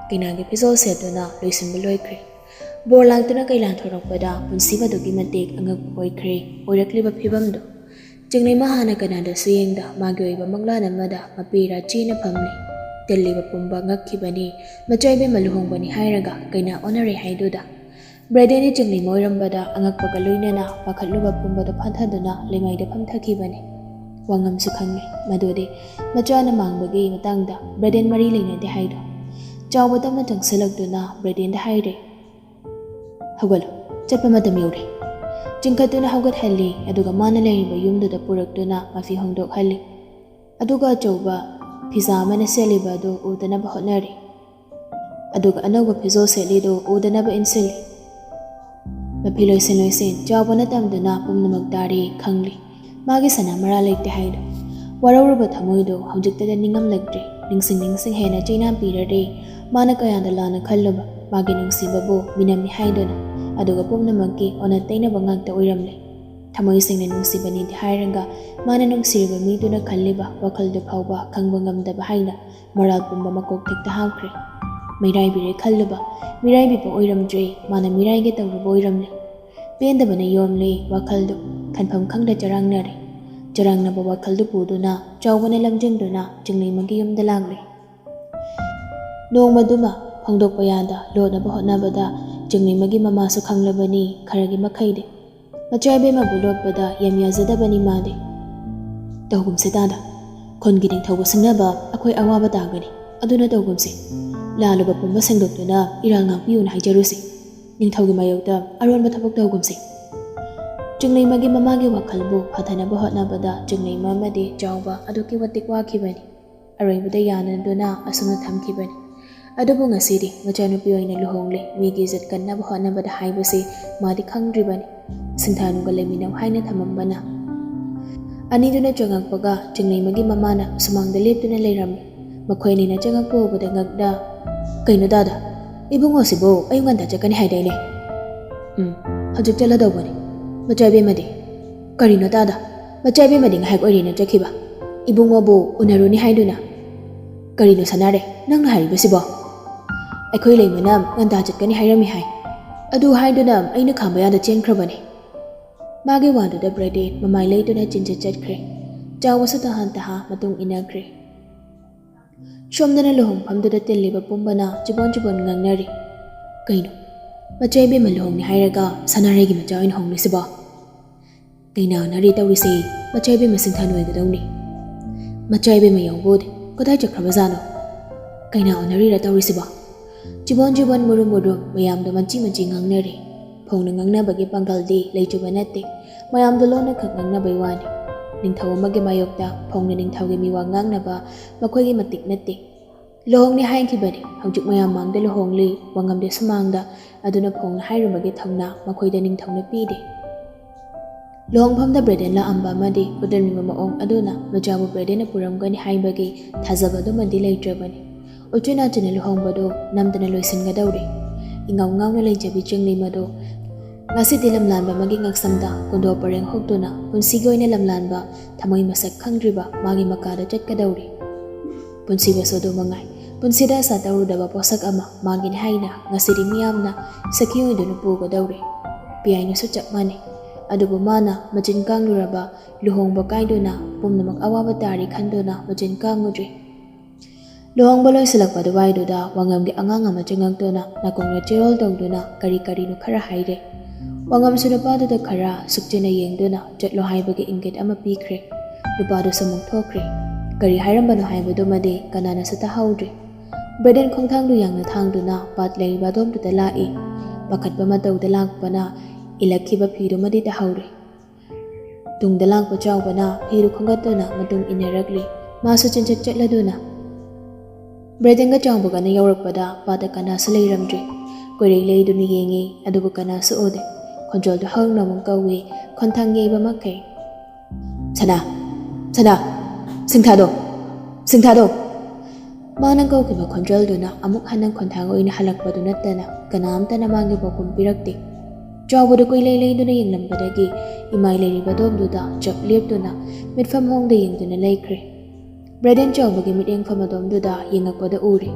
ꯀꯩꯅꯥꯒꯤ ꯐꯤꯖꯣꯜ ꯁꯦꯠꯇꯨꯅ ꯂꯣꯏꯁꯤꯟꯕ ꯂꯣꯏꯈ꯭ꯔꯦ꯫ ꯕꯣꯔ ꯂꯥꯛꯇꯨꯅ ꯀꯩꯂꯥ ꯊꯣꯔꯛꯄꯗ ꯄꯨꯟꯁꯤ ꯑꯗꯨꯛꯀꯤ ꯃꯇꯤꯛ ꯑꯉꯛꯄ ꯑꯣꯏꯈ꯭ꯔꯦ ꯑꯣꯏꯔꯛꯂꯤꯕ ꯐꯤꯕꯝꯗꯨ꯫ ꯆꯤꯡꯂꯩꯃ ꯍꯥꯟꯅ ꯀꯅꯥꯗꯁꯨ ꯌꯦꯡꯗ ꯃꯥꯒꯤ ꯑꯣꯏꯕ ꯃꯪꯂꯥꯟ ꯑꯃꯗ ꯃꯄꯦꯔꯥ ꯆꯦꯅ ꯐꯝꯂꯤ꯫ ꯇꯤꯜꯂꯤꯕ ꯄꯨꯝꯕ ꯉꯛꯈꯤꯕꯅꯤ꯫ ꯃꯆꯥ ꯏꯕꯦꯝꯃ ꯂꯨꯍꯣꯡꯕꯅꯤ ꯍꯥꯏꯔꯒ ꯀꯩꯅꯥ ꯑꯣꯟꯅꯔꯦ ꯍꯥꯏꯗꯨꯗ꯫ ꯕ꯭ꯔꯦꯗꯦꯟꯗꯤ ꯆꯤꯡꯂꯩꯃ ꯑꯣꯏꯔꯝꯕꯗ ꯑꯉꯛꯄꯒ ꯂꯣꯏꯅꯅ ꯄꯥꯈꯠꯂꯨꯕ ꯄꯨꯝꯕꯗꯨ ꯐꯥꯊꯗꯨꯅ ꯂꯩꯃꯥꯏꯗ ꯐꯝꯊꯈꯤꯕꯅꯤ꯫ ꯋꯥꯉꯝꯁꯨ ꯈꯪꯂꯦ ꯃꯗꯨꯗꯤ ꯃꯆꯥꯅ ꯃꯥꯡꯕꯒꯤ ꯃꯇꯥꯡꯗ ꯕ꯭ꯔꯦꯗꯦꯟ ꯃꯔꯤ ꯂꯩꯅꯗꯦ ꯍꯥꯏꯗꯣ꯫ ꯆꯥꯎꯕ ꯇꯞꯅ ꯆꯪꯁꯤꯜꯂꯛꯇꯨꯅ ꯕ꯭ꯔꯦꯗꯦꯟꯗ ꯍꯥꯏꯔꯦ, "ꯍꯧꯒꯠꯂꯨ, ꯆꯠꯄ ꯃꯇꯝ ꯌꯧꯔꯦ꯫" ꯆꯤꯡꯈꯠꯇꯨꯅ ꯍꯧꯒꯠꯍꯜꯂꯤ, ꯑꯗꯨꯒ ꯃꯥꯅ ꯂꯩꯔꯤꯕ ꯌꯨꯝꯗꯨꯗ ꯄꯨꯔꯛꯇꯨꯅ ꯃꯐꯤ ꯍꯣꯡꯗꯣꯛꯍꯜꯂꯤ꯫ ꯑꯗꯨꯒ ꯑꯆꯧꯕ ꯐꯤꯖꯥ ꯑꯃꯅ ꯁꯦꯠꯂꯤꯕ ꯑꯗꯨ ꯎꯗꯅꯕ ꯍꯣꯠꯅꯔꯤ꯫ ꯑꯗꯨꯒ ꯑꯅꯧꯕ ꯐꯤꯖꯣꯜ ꯁꯦꯠꯂꯤꯗꯨ ꯎꯗꯅꯕ ꯏꯟꯁꯤꯜꯂꯤ꯫ ꯃꯐꯤ ꯂꯣꯏꯁꯤꯟ ꯂꯣꯏꯁꯤꯟ ꯆꯥꯎꯕꯅ ꯇꯝꯗꯨꯅ ꯄꯨꯝꯅꯃꯛ ꯇꯥꯔꯤ ꯈꯪꯂꯤ꯫ ꯃꯥꯒꯤ ꯁꯅꯥ ꯃꯔꯥ ꯂꯩꯇꯦ ꯍꯥꯏꯗꯣ꯫ ꯋꯥꯔꯧꯔꯨꯕ ꯊꯃꯣꯏꯗꯣ ꯍꯧꯖꯤꯛꯇꯗ ꯅꯤꯡꯉꯝꯂꯛꯇ꯭ꯔꯦ꯫ ꯅꯤꯡꯁꯤꯡ ꯅꯤꯡꯁꯤꯡ ꯍꯦꯟꯅ ꯆꯩꯅꯥ ꯄꯤꯔꯔꯦ꯫ ꯃꯥꯅ ꯀꯌꯥꯗ ꯂꯥꯟꯅ ꯈꯜꯂꯨꯕ ꯃꯥꯒꯤ ꯅꯨꯡꯁꯤꯕꯕꯨ ꯃꯤꯅꯝꯃꯤ ꯍꯥꯏꯗꯨꯅ꯫ ꯑꯗꯨꯒ ꯄꯨꯝꯅꯃꯛꯀꯤ ꯑꯣꯟꯅ ꯇꯩꯅꯕ ꯉꯥꯛꯇ ꯑꯣꯏꯔꯝꯂꯦ꯫ ꯊꯃꯣꯏ ꯁꯦꯡꯅ ꯅꯨꯡꯁꯤꯕꯅꯤꯗꯤ ꯍꯥꯏꯔꯒ ꯃꯥꯅ ꯅꯨꯡꯁꯤꯔꯤꯕ ꯃꯤꯗꯨꯅ ꯈꯜꯂꯤꯕ ꯋꯥꯈꯜꯗꯨ ꯐꯥꯎꯕ ꯈꯪꯕ ꯉꯝꯗꯕ ꯍꯥꯏꯅ ꯃꯔꯥꯜ ꯄꯨꯝꯕ ꯃꯀꯣꯛ ꯊꯛꯇ ꯍꯥꯞꯈ꯭ꯔꯦ꯫ ꯃꯤꯔꯥꯏꯕꯤꯔꯦ ꯈꯜꯂꯨꯕ ꯃꯤꯔꯥꯏꯕꯤꯕ ꯑꯣꯏꯔꯝꯗ꯭ꯔꯦ, ꯃꯥꯅ ꯃꯤꯔꯥꯏꯒꯦ ꯇꯧꯔꯨꯕ ꯑꯣꯏꯔꯝꯂꯦ꯫ ꯄꯦꯟꯗꯕꯅ ꯌꯣꯝꯂꯦ ꯋꯥꯈꯜꯗꯨ, ꯈꯟꯐꯝ ꯈꯪꯗ ꯆꯔꯥꯡꯅꯔꯦ꯫ ꯆꯔꯥꯡꯅꯕ ꯋꯥꯈꯜꯗꯨ ꯄꯨꯗꯨꯅ ꯆꯥꯎꯕꯅ ꯂꯝꯖꯤꯡꯗꯨꯅ ꯆꯤꯡꯂꯩꯃꯒꯤ ꯌꯨꯝꯗ ꯂꯥꯛꯂꯦ꯫ ꯅꯣꯡꯃꯗꯨꯃ ꯐꯣꯡꯗꯣꯛꯄ ꯌꯥꯗ ꯂꯣꯠꯅꯕ ꯍꯣꯠꯅꯕꯗ ꯆꯤꯡꯂꯩꯃꯒꯤ ꯃꯃꯥꯁꯨ ꯈꯪꯂꯕꯅꯤ ꯈꯔꯒꯤ ꯃꯈꯩꯗꯤ꯫ ꯃꯆꯥ ꯏꯕꯦꯝꯃꯕꯨ ꯂꯣꯠꯄꯗ ꯌꯥꯝ ꯌꯥꯖꯗꯕꯅꯤ ꯃꯥꯗꯤ꯫ "ꯇꯧꯒꯨꯝꯁꯦ ꯇꯥꯗ, ꯈꯨꯟꯒꯤ ꯅꯤꯡꯊꯧꯒ ꯁꯤꯡꯅꯕ ꯑꯩꯈꯣꯏ ꯑꯋꯥꯕ ꯇꯥꯒꯅꯤ꯫ ꯑꯗꯨꯅ ꯇꯧꯒꯨꯝꯁꯦ꯫ ꯂꯥꯜꯂꯨꯕ ꯄꯨꯝꯕ ꯁꯦꯡꯗꯣꯛꯇꯨꯅ ꯏꯔꯥꯜ ꯉꯥꯛꯄꯤꯌꯨꯅ ꯍꯥꯏꯖꯔꯨꯁꯦ꯫ ꯅꯤꯡꯊꯧꯒꯤ ꯃꯥꯌꯣꯛꯇ ꯑꯔꯣꯟꯕ ꯊꯕꯛ ꯇꯧꯒꯨꯝꯁꯦ꯫" ꯆꯤꯡꯂꯩꯃꯒꯤ ꯃꯃꯥꯒꯤ ꯋꯥꯈꯜꯕꯨ ꯐꯊꯅꯕ ꯍꯣꯠꯅꯕꯗ ꯆꯤꯡꯂꯩꯃ ꯑꯃꯗꯤ ꯆꯥꯎꯕ ꯑꯗꯨꯛꯀꯤ ꯃꯇꯤꯛ ꯋꯥꯈꯤꯕꯅꯤ꯫ ꯑꯔꯣꯏꯕꯗ ꯌꯥꯅꯗꯨꯅ ꯑꯁꯨꯝꯅ ꯊꯝꯈꯤꯕꯅꯤ꯫ ꯑꯗꯨꯕꯨ ꯉꯁꯤꯗꯤ ꯃꯆꯥꯅꯨꯄꯤ ꯑꯣꯏꯅ ꯂꯨꯍꯣꯡꯂꯦ, ꯃꯤꯒꯤ ꯏꯖꯠ ꯀꯟꯅꯕ ꯍꯣꯠꯅꯕꯗ ꯍꯥꯏꯕꯁꯤ ꯃꯥꯗꯤ ꯈꯪꯗ꯭ꯔꯤꯕꯅꯤ꯫ ꯁꯤꯟꯊꯥꯅꯨꯒ ꯂꯩꯃꯤꯟꯅꯧ ꯍꯥꯏꯅ ꯊꯝꯃꯝꯕꯅ꯫ ꯑꯅꯤꯗꯨꯅ ꯆꯪꯉꯛꯄꯒ ꯆꯤꯡꯂꯩꯃꯒꯤ ꯃꯃꯥꯅ ꯁꯨꯃꯥꯡꯗ ꯂꯦꯞꯇꯨꯅ ꯂꯩꯔꯝꯃꯤ꯫ ꯃꯈꯣꯏ ꯑꯅꯤꯅ ꯆꯪꯉꯛꯄ ꯎꯕꯗ ꯉꯛꯅ, "ꯀꯩꯅꯣ ꯗꯥꯗꯥ? ꯏꯕꯨꯡꯉꯣꯁꯤꯕꯨ ꯑꯌꯨꯛ ꯉꯟꯇꯥ ꯆꯠꯀꯅꯤ ꯍꯥꯏꯗꯥꯏꯅꯦ?" "ꯎꯝ, ꯍꯧꯖꯤꯛ ꯆꯠꯂꯗꯧꯕꯅꯤ꯫ ꯃꯆꯥ ꯏꯕꯦꯝꯃꯗꯤ?" "ꯀꯔꯤꯅꯣ ꯗꯥꯗꯥ? ꯃꯆꯥ ꯏꯕꯦꯝꯃꯗꯤ ꯉꯥꯏꯍꯥꯛ ꯑꯣꯏꯔꯦꯅ ꯆꯠꯈꯤꯕ꯫ ꯏꯕꯨꯡꯉꯣꯕꯨ ꯎꯅꯔꯨꯅꯤ ꯍꯥꯏꯗꯨꯅ?" "ꯀꯔꯤꯅꯣ ꯁꯅꯥꯔꯩ, ꯅꯪꯅ ꯍꯥꯏꯔꯤꯕꯁꯤꯕꯣ?" "ꯑꯩꯈꯣꯏ ꯂꯩꯃꯅ ꯉꯟꯇꯥ ꯆꯠꯀꯅꯤ ꯍꯥꯏꯔꯝꯃꯤ ꯍꯥꯏ꯫ ꯑꯗꯨ ꯍꯥꯏꯗꯨꯅ ꯑꯩꯅ ꯈꯥꯝꯕ ꯌꯥꯗ ꯆꯦꯟꯈ꯭ꯔꯕꯅꯤ꯫" ꯃꯥꯒꯤ ꯋꯥꯗꯨꯗ ꯕ꯭ꯔꯦꯗꯦꯟ ꯃꯃꯥꯏ ꯂꯩꯗꯨꯅ ꯆꯤꯟꯖꯠ ꯆꯠꯈ꯭ꯔꯦ꯫ ꯆꯥꯎꯕꯁꯨ ꯇꯍꯥꯟ ꯇꯍꯥ ꯃꯇꯨꯡ ꯏꯟꯅꯈ꯭ꯔꯦ꯫ ꯁꯣꯝꯗꯅ ꯂꯨꯍꯣꯡꯐꯝꯗꯨꯗ ꯇꯤꯜꯂꯤꯕ ꯄꯨꯝꯕꯅ ꯆꯤꯕꯣꯟ ꯆꯤꯕꯣꯟ ꯉꯥꯡꯅꯔꯤ꯫ "ꯀꯩꯅꯣ, ꯃꯆꯥ ꯏꯕꯦꯝꯃ ꯂꯨꯍꯣꯡꯅꯤ ꯍꯥꯏꯔꯒ ꯁꯅꯥꯔꯩꯒꯤ ꯃꯆꯥ ꯑꯣꯏꯅ ꯍꯣꯡꯂꯤꯁꯤꯕꯣ? ꯀꯩꯅꯥ ꯑꯣꯟꯅꯔꯤ ꯇꯧꯔꯤꯁꯦ, ꯃꯆꯥ ꯏꯕꯦꯝꯃ ꯁꯤꯟꯊꯥꯅꯨ ꯑꯣꯏꯒꯗꯧꯅꯤ꯫ ꯃꯆꯥ ꯏꯕꯦꯝꯃ ꯌꯥꯎꯕꯨꯗꯤ ꯀꯗꯥꯏ ꯆꯠꯈ꯭ꯔꯕꯖꯥꯠꯅꯣ? ꯀꯩꯅꯥ ꯑꯣꯟꯅꯔꯤꯔ ꯇꯧꯔꯤꯁꯤꯕꯣ?" ꯆꯤꯕꯣꯟ ꯆꯤꯕꯣꯟ ꯃꯨꯔꯨꯝ ꯃꯨꯔꯨꯝ ꯃꯌꯥꯝꯗꯣ ꯃꯟꯆꯤ ꯃꯟꯆꯤ ꯉꯥꯡꯅꯔꯤ꯫ ꯐꯣꯡꯅ ꯉꯥꯡꯅꯕꯒꯤ ꯄꯥꯡꯒꯜꯗꯤ ꯂꯩꯖꯕ ꯅꯠꯇꯦ꯫ ꯃꯌꯥꯝꯗꯣ ꯂꯣꯟꯅ ꯈꯛ ꯉꯥꯡꯅꯕꯩ ꯋꯥꯅꯤ꯫ ꯅꯤꯡꯊꯧ ꯑꯃꯒꯤ ꯃꯥꯌꯣꯛꯇ ꯐꯣꯡꯅ ꯅꯤꯡꯊꯧꯒꯤ ꯃꯤꯋꯥ ꯉꯥꯡꯅꯕ ꯃꯈꯣꯏꯒꯤ ꯃꯇꯤꯛ ꯅꯠꯇꯦ꯫ ꯂꯨꯍꯣꯡꯅꯤ ꯍꯥꯏꯈꯤꯕꯅꯤ, ꯍꯧꯖꯤꯛ ꯃꯌꯥꯝ ꯃꯥꯡꯗ ꯂꯨꯍꯣꯡꯂꯤ, ꯋꯥꯉꯝꯗꯤ ꯁꯨꯃꯥꯡꯗ, ꯑꯗꯨꯅ ꯐꯣꯡꯅ ꯍꯥꯏꯔꯨꯕꯒꯤ ꯊꯧꯅꯥ ꯃꯈꯣꯏꯗ ꯅꯤꯡꯊꯧꯅ ꯄꯤꯗꯦ꯫ ꯂꯨꯍꯣꯡꯐꯝꯗ ꯕ꯭ꯔꯦꯗꯦꯟ ꯂꯥꯛꯑꯝꯕ ꯑꯃꯗꯤ ꯎꯠꯂꯝꯂꯤꯕ ꯃꯑꯣꯡ ꯑꯗꯨꯅ ꯃꯆꯥꯕꯨ ꯕ꯭ꯔꯦꯗꯦꯟꯅ ꯄꯨꯔꯝꯒꯅꯤ ꯍꯥꯏꯕꯒꯤ ꯊꯥꯖꯕ ꯑꯗꯨꯃꯗꯤ ꯂꯩꯇ꯭ꯔꯕꯅꯤ꯫ ꯎꯆꯤꯟ ꯅꯥꯆꯤꯟꯅ ꯂꯨꯍꯣꯡꯕꯗꯨ ꯅꯝꯗꯅ ꯂꯣꯏꯁꯤꯟꯒꯗꯧꯔꯦ꯫ ꯏꯉꯥꯎ ꯉꯥꯎꯅ ꯂꯩꯖꯕꯤ ꯆꯤꯡꯂꯩꯃꯗꯨ ꯉꯁꯤꯗꯤ ꯂꯝꯂꯥꯟꯕ ꯑꯃꯒꯤ ꯉꯛꯁꯝꯗ ꯀꯨꯟꯗꯣ ꯄꯔꯦꯡ ꯍꯨꯛꯇꯨꯅ ꯄꯨꯟꯁꯤꯒꯤ ꯑꯣꯏꯅ ꯂꯝꯂꯥꯟꯕ ꯊꯃꯣꯏ ꯃꯁꯛ ꯈꯪꯗ꯭ꯔꯤꯕ ꯃꯥꯒꯤ ꯃꯀꯥꯗ ꯆꯠꯀꯗꯧꯔꯦ꯫ ꯄꯨꯟꯁꯤꯕꯁꯨ ꯑꯗꯨ ꯃꯉꯥꯏ꯫ ꯄꯨꯟꯁꯤꯗ ꯑꯁꯥ ꯇꯧꯔꯨꯗꯕ ꯄꯣꯠꯁꯛ ꯑꯃ ꯃꯥꯒꯤꯅꯤ ꯍꯥꯏꯅ ꯉꯁꯤꯗꯤ ꯃꯤꯌꯥꯝꯅ ꯁꯈꯤ ꯑꯣꯏꯗꯨꯅ ꯄꯨꯒꯗꯧꯔꯦ꯫ ꯄꯤꯌꯥꯏꯅꯁꯨ ꯆꯞ ꯃꯥꯟꯅꯩ꯫ ꯑꯗꯨꯕꯨ ꯃꯥꯅ ꯃꯆꯤꯟ ꯀꯥꯡꯂꯨꯔꯕ ꯂꯨꯍꯣꯡꯕ ꯀꯥꯏꯗꯨꯅ ꯄꯨꯝꯅꯃꯛ ꯑꯋꯥꯕ ꯇꯥꯔꯤ ꯈꯟꯗꯨꯅ ꯃꯆꯤꯟ ꯀꯥꯡꯉꯨꯗ꯭ꯔꯦ꯫ ꯂꯨꯍꯣꯡꯕ ꯂꯣꯏꯁꯤꯜꯂꯛꯄ ꯑꯗꯨꯋꯥꯏꯗꯨꯗ ꯋꯥꯉꯝꯒꯤ ꯑꯉꯥꯡ ꯑꯃ ꯆꯪꯉꯛꯇꯨꯅ ꯅꯥꯀꯣꯡꯗ ꯆꯦꯔꯣꯜ ꯇꯧꯗꯨꯅ ꯀꯔꯤ ꯀꯔꯤꯅꯣ ꯈꯔ ꯍꯥꯏꯔꯦ꯫ ꯋꯥꯉꯝꯁꯨ ꯅꯨꯄꯥꯗꯨꯗ ꯈꯔ ꯁꯨꯛꯆꯤꯟꯅ ꯌꯦꯡꯗꯨꯅ ꯆꯠꯂꯣ ꯍꯥꯏꯕꯒꯤ ꯏꯪꯒꯤꯠ ꯑꯃ ꯄꯤꯈ꯭ꯔꯦ꯫ ꯅꯨꯄꯥꯗꯨꯁꯨ ꯑꯃꯨꯛ ꯊꯣꯛꯈ꯭ꯔꯦ꯫ ꯀꯔꯤ ꯍꯥꯏꯔꯝꯕꯅꯣ ꯍꯥꯏꯕꯗꯨꯃꯗꯤ ꯀꯅꯥꯅꯁꯨ ꯇꯥꯍꯧꯗ꯭ꯔꯦ꯫ ꯕ꯭ꯔꯦꯗꯦꯟ ꯈꯣꯡꯊꯥꯡꯗꯨ ꯌꯥꯡꯅ ꯊꯥꯡꯗꯨꯅ ꯄꯥꯠ ꯂꯩꯔꯤꯕ ꯑꯗꯣꯝꯗꯨꯗ ꯂꯥꯛꯏ꯫ ꯄꯥꯈꯠꯄ ꯃꯇꯧꯗ ꯂꯥꯛꯄꯅ ꯏꯜꯂꯛꯈꯤꯕ ꯐꯤꯗꯨꯃꯗꯤ ꯇꯥꯍꯧꯔꯦ꯫ ꯇꯨꯡꯗ ꯂꯥꯛꯄ ꯆꯥꯎꯕꯅ ꯐꯤꯗꯨ ꯈꯣꯝꯒꯠꯇꯨꯅ ꯃꯇꯨꯡ ꯏꯟꯅꯔꯛꯂꯤ꯫ ꯃꯥꯁꯨ ꯆꯦꯟꯆꯠ ꯆꯠꯂꯗꯨꯅ ꯕ꯭ꯔꯦꯗꯦꯟꯒ ꯆꯥꯎꯕꯒꯅ ꯌꯧꯔꯛꯄꯗ ꯄꯥꯠꯇ ꯀꯅꯥꯁꯨ ꯂꯩꯔꯝꯗ꯭ꯔꯤ꯫ ꯀꯣꯏꯔꯩ ꯂꯩꯗꯨꯅ ꯌꯦꯡꯉꯤ, ꯑꯗꯨꯕꯨ ꯀꯅꯥꯁꯨ ꯎꯗꯦ꯫ ꯈꯣꯟꯖꯦꯜꯗꯣ ꯍꯧꯅ ꯑꯃꯨꯛ ꯀꯧꯏ, ꯈꯣꯟꯊꯥꯡ ꯌꯩꯕ ꯃꯈꯩ꯫ "ꯁꯅꯥ! ꯁꯅꯥ! ꯁꯤꯡꯊꯥꯗꯣ! ꯁꯤꯡꯊꯥꯗꯣ!" ꯃꯥꯅ ꯀꯧꯈꯤꯕ ꯈꯣꯟꯖꯦꯜꯗꯨꯅ ꯑꯃꯨꯛ ꯍꯟꯅ ꯈꯣꯟꯊꯥꯡ ꯑꯣꯏꯅ ꯍꯜꯂꯛꯄꯗꯨ ꯅꯠꯇꯅ ꯀꯅꯥꯝꯇꯅ ꯃꯥꯒꯤ ꯄꯥꯎꯈꯨꯝ ꯄꯤꯔꯛꯇꯦ꯫ ꯆꯥꯎꯕꯗꯨ ꯀꯣꯏꯂꯩ ꯂꯩꯗꯨꯅ ꯌꯦꯡꯂꯝꯕꯗꯒꯤ ꯏꯃꯥꯏ ꯂꯩꯔꯤꯕ ꯑꯗꯣꯝꯗꯨꯗ ꯆꯞ ꯂꯦꯞꯇꯨꯅ ꯃꯤꯠꯐꯝ ꯍꯣꯡꯗ ꯌꯦꯡꯗꯨꯅ ꯂꯩꯈ꯭ꯔꯦ꯫ ꯕ꯭ꯔꯦꯗꯦꯟ ꯆꯥꯎꯕꯒꯤ ꯃꯤꯠꯌꯦꯡꯐꯝ ꯑꯗꯣꯝꯗꯨꯗ ꯌꯦꯡꯉꯛꯄꯗ ꯎꯔꯦ,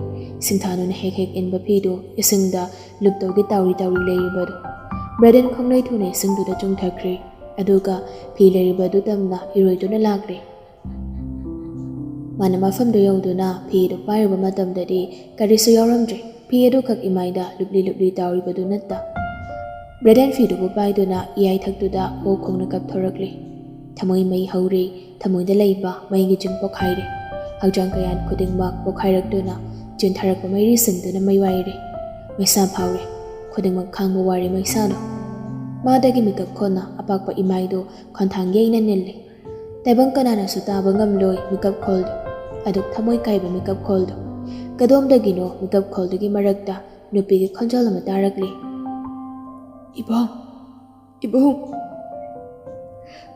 ꯁꯤꯡꯊꯥꯅꯨꯅ ꯍꯦꯛ ꯍꯦꯛ ꯏꯟꯕ ꯐꯤꯗꯨ ꯏꯁꯤꯡꯗ ꯂꯨꯞꯇꯧꯒꯤ ꯇꯥꯎꯔꯤ ꯇꯥꯎꯔꯤ ꯂꯩꯔꯤꯕꯗꯨ꯫ ꯕ꯭ꯔꯦꯗꯦꯟ ꯈꯣꯡꯂꯩ ꯊꯨꯅ ꯏꯁꯤꯡꯗꯨꯗ ꯆꯣꯡꯊꯈ꯭ꯔꯦ, ꯑꯗꯨꯒ ꯐꯤ ꯂꯩꯔꯤꯕꯗꯨ ꯇꯝꯅ ꯏꯔꯣꯏꯗꯨꯅ ꯂꯥꯛꯂꯦ꯫ ꯃꯥꯅ ꯃꯐꯝꯗꯨ ꯌꯧꯗꯨꯅ ꯐꯤꯗꯨ ꯄꯥꯏꯔꯨꯕ ꯃꯇꯝꯗꯗꯤ ꯀꯔꯤꯁꯨ ꯌꯥꯎꯔꯝꯗ꯭ꯔꯦ꯫ ꯐꯤ ꯑꯗꯨꯈꯛ ꯏꯃꯥꯏꯗ ꯂꯨꯞꯂꯤ ꯂꯨꯞꯂꯤ ꯇꯥꯎꯔꯤꯕꯗꯨ ꯅꯠꯇ꯫ ꯕ꯭ꯔꯦꯗꯦꯟ ꯐꯤꯗꯨꯕꯨ ꯄꯥꯏꯗꯨꯅ ꯏꯌꯥꯏꯊꯛꯇꯨꯗ ꯑꯣꯛ ꯈꯣꯡꯅ ꯀꯞꯊꯣꯔꯛꯂꯤ꯫ ꯊꯃꯣꯏ ꯃꯩ ꯍꯧꯔꯦ, ꯊꯃꯣꯏꯗ ꯂꯩꯕ ꯃꯩꯒꯤ ꯆꯤꯡ ꯄꯣꯛꯈꯥꯏꯔꯦ꯫ ꯍꯛꯆꯥꯡ ꯀꯌꯥꯠ ꯈꯨꯗꯤꯡꯃꯛ ꯄꯣꯛꯈꯥꯏꯔꯛꯇꯨꯅ ꯆꯦꯟꯊꯔꯛꯄ ꯃꯩꯔꯤꯁꯤꯡꯗꯨꯅ ꯃꯩ ꯋꯥꯏꯔꯦ꯫ ꯃꯩꯁꯥ ꯐꯥꯎꯔꯦ, ꯈꯨꯗꯤꯡꯃꯛ ꯈꯥꯡꯕ ꯋꯥꯔꯦ ꯃꯩꯁꯥꯗꯣ꯫ ꯃꯥꯗꯒꯤ ꯃꯤꯀꯞ ꯈꯣꯟꯅ ꯑꯄꯥꯛꯄ ꯏꯃꯥꯏꯗꯨ ꯈꯣꯟꯊꯥꯡ ꯌꯩꯅ ꯅꯤꯜꯂꯤ꯫ ꯇꯥꯏꯕꯪ ꯀꯅꯥꯅꯁꯨ ꯇꯥꯕ ꯉꯝꯂꯣꯏ ꯃꯤꯀꯞ ꯈꯣꯜꯗꯨ꯫ ꯑꯗꯨꯛ ꯊꯃꯣꯏ ꯀꯥꯏꯕ ꯃꯤꯀꯞ ꯈꯣꯜꯗꯨ꯫ ꯀꯗꯣꯝꯗꯒꯤꯅꯣ ꯃꯤꯀꯞ ꯈꯣꯜꯗꯨꯒꯤ ꯃꯔꯛꯇ ꯅꯨꯄꯤꯒꯤ ꯈꯣꯟꯖꯦꯜ ꯑꯃ ꯇꯥꯔꯛꯂꯤ꯫ "ꯏꯕꯣꯡ! ꯏꯕꯣꯡ!"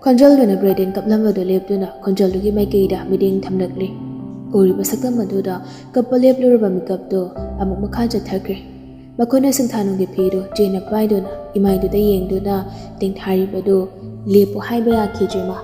ꯈꯣꯟꯖꯦꯜꯗꯨꯅ ꯕ꯭ꯔꯦꯗꯦꯟ ꯀꯞꯂꯝꯕꯗꯨ ꯂꯦꯞꯇꯨꯅ ꯈꯣꯟꯖꯦꯜꯗꯨꯒꯤ ꯃꯥꯏꯀꯩꯗ ꯃꯤꯠꯌꯦꯡ ꯊꯝꯂꯛꯂꯤ꯫ ꯎꯔꯤꯕ ꯁꯛꯇꯝ ꯑꯗꯨꯗ ꯀꯞꯄ ꯂꯦꯞꯂꯨꯔꯕ ꯃꯤꯀꯞꯇꯨ ꯑꯃꯨꯛ ꯃꯈꯥ ꯆꯠꯊꯈ꯭ꯔꯦ꯫ ꯃꯈꯣꯏꯅ ꯁꯤꯡꯊꯥꯅꯨꯒꯤ ꯐꯤꯗꯨ ꯆꯦꯅ ꯄꯥꯏꯗꯨꯅ ꯏꯃꯥꯏꯗꯨꯗ ꯌꯦꯡꯗꯨꯅ ꯇꯦꯡꯊꯥꯔꯤꯕꯗꯨ ꯂꯦꯞꯄꯨ ꯍꯥꯏꯕ ꯌꯥꯈꯤꯗ꯭ꯔꯦ ꯃꯥ꯫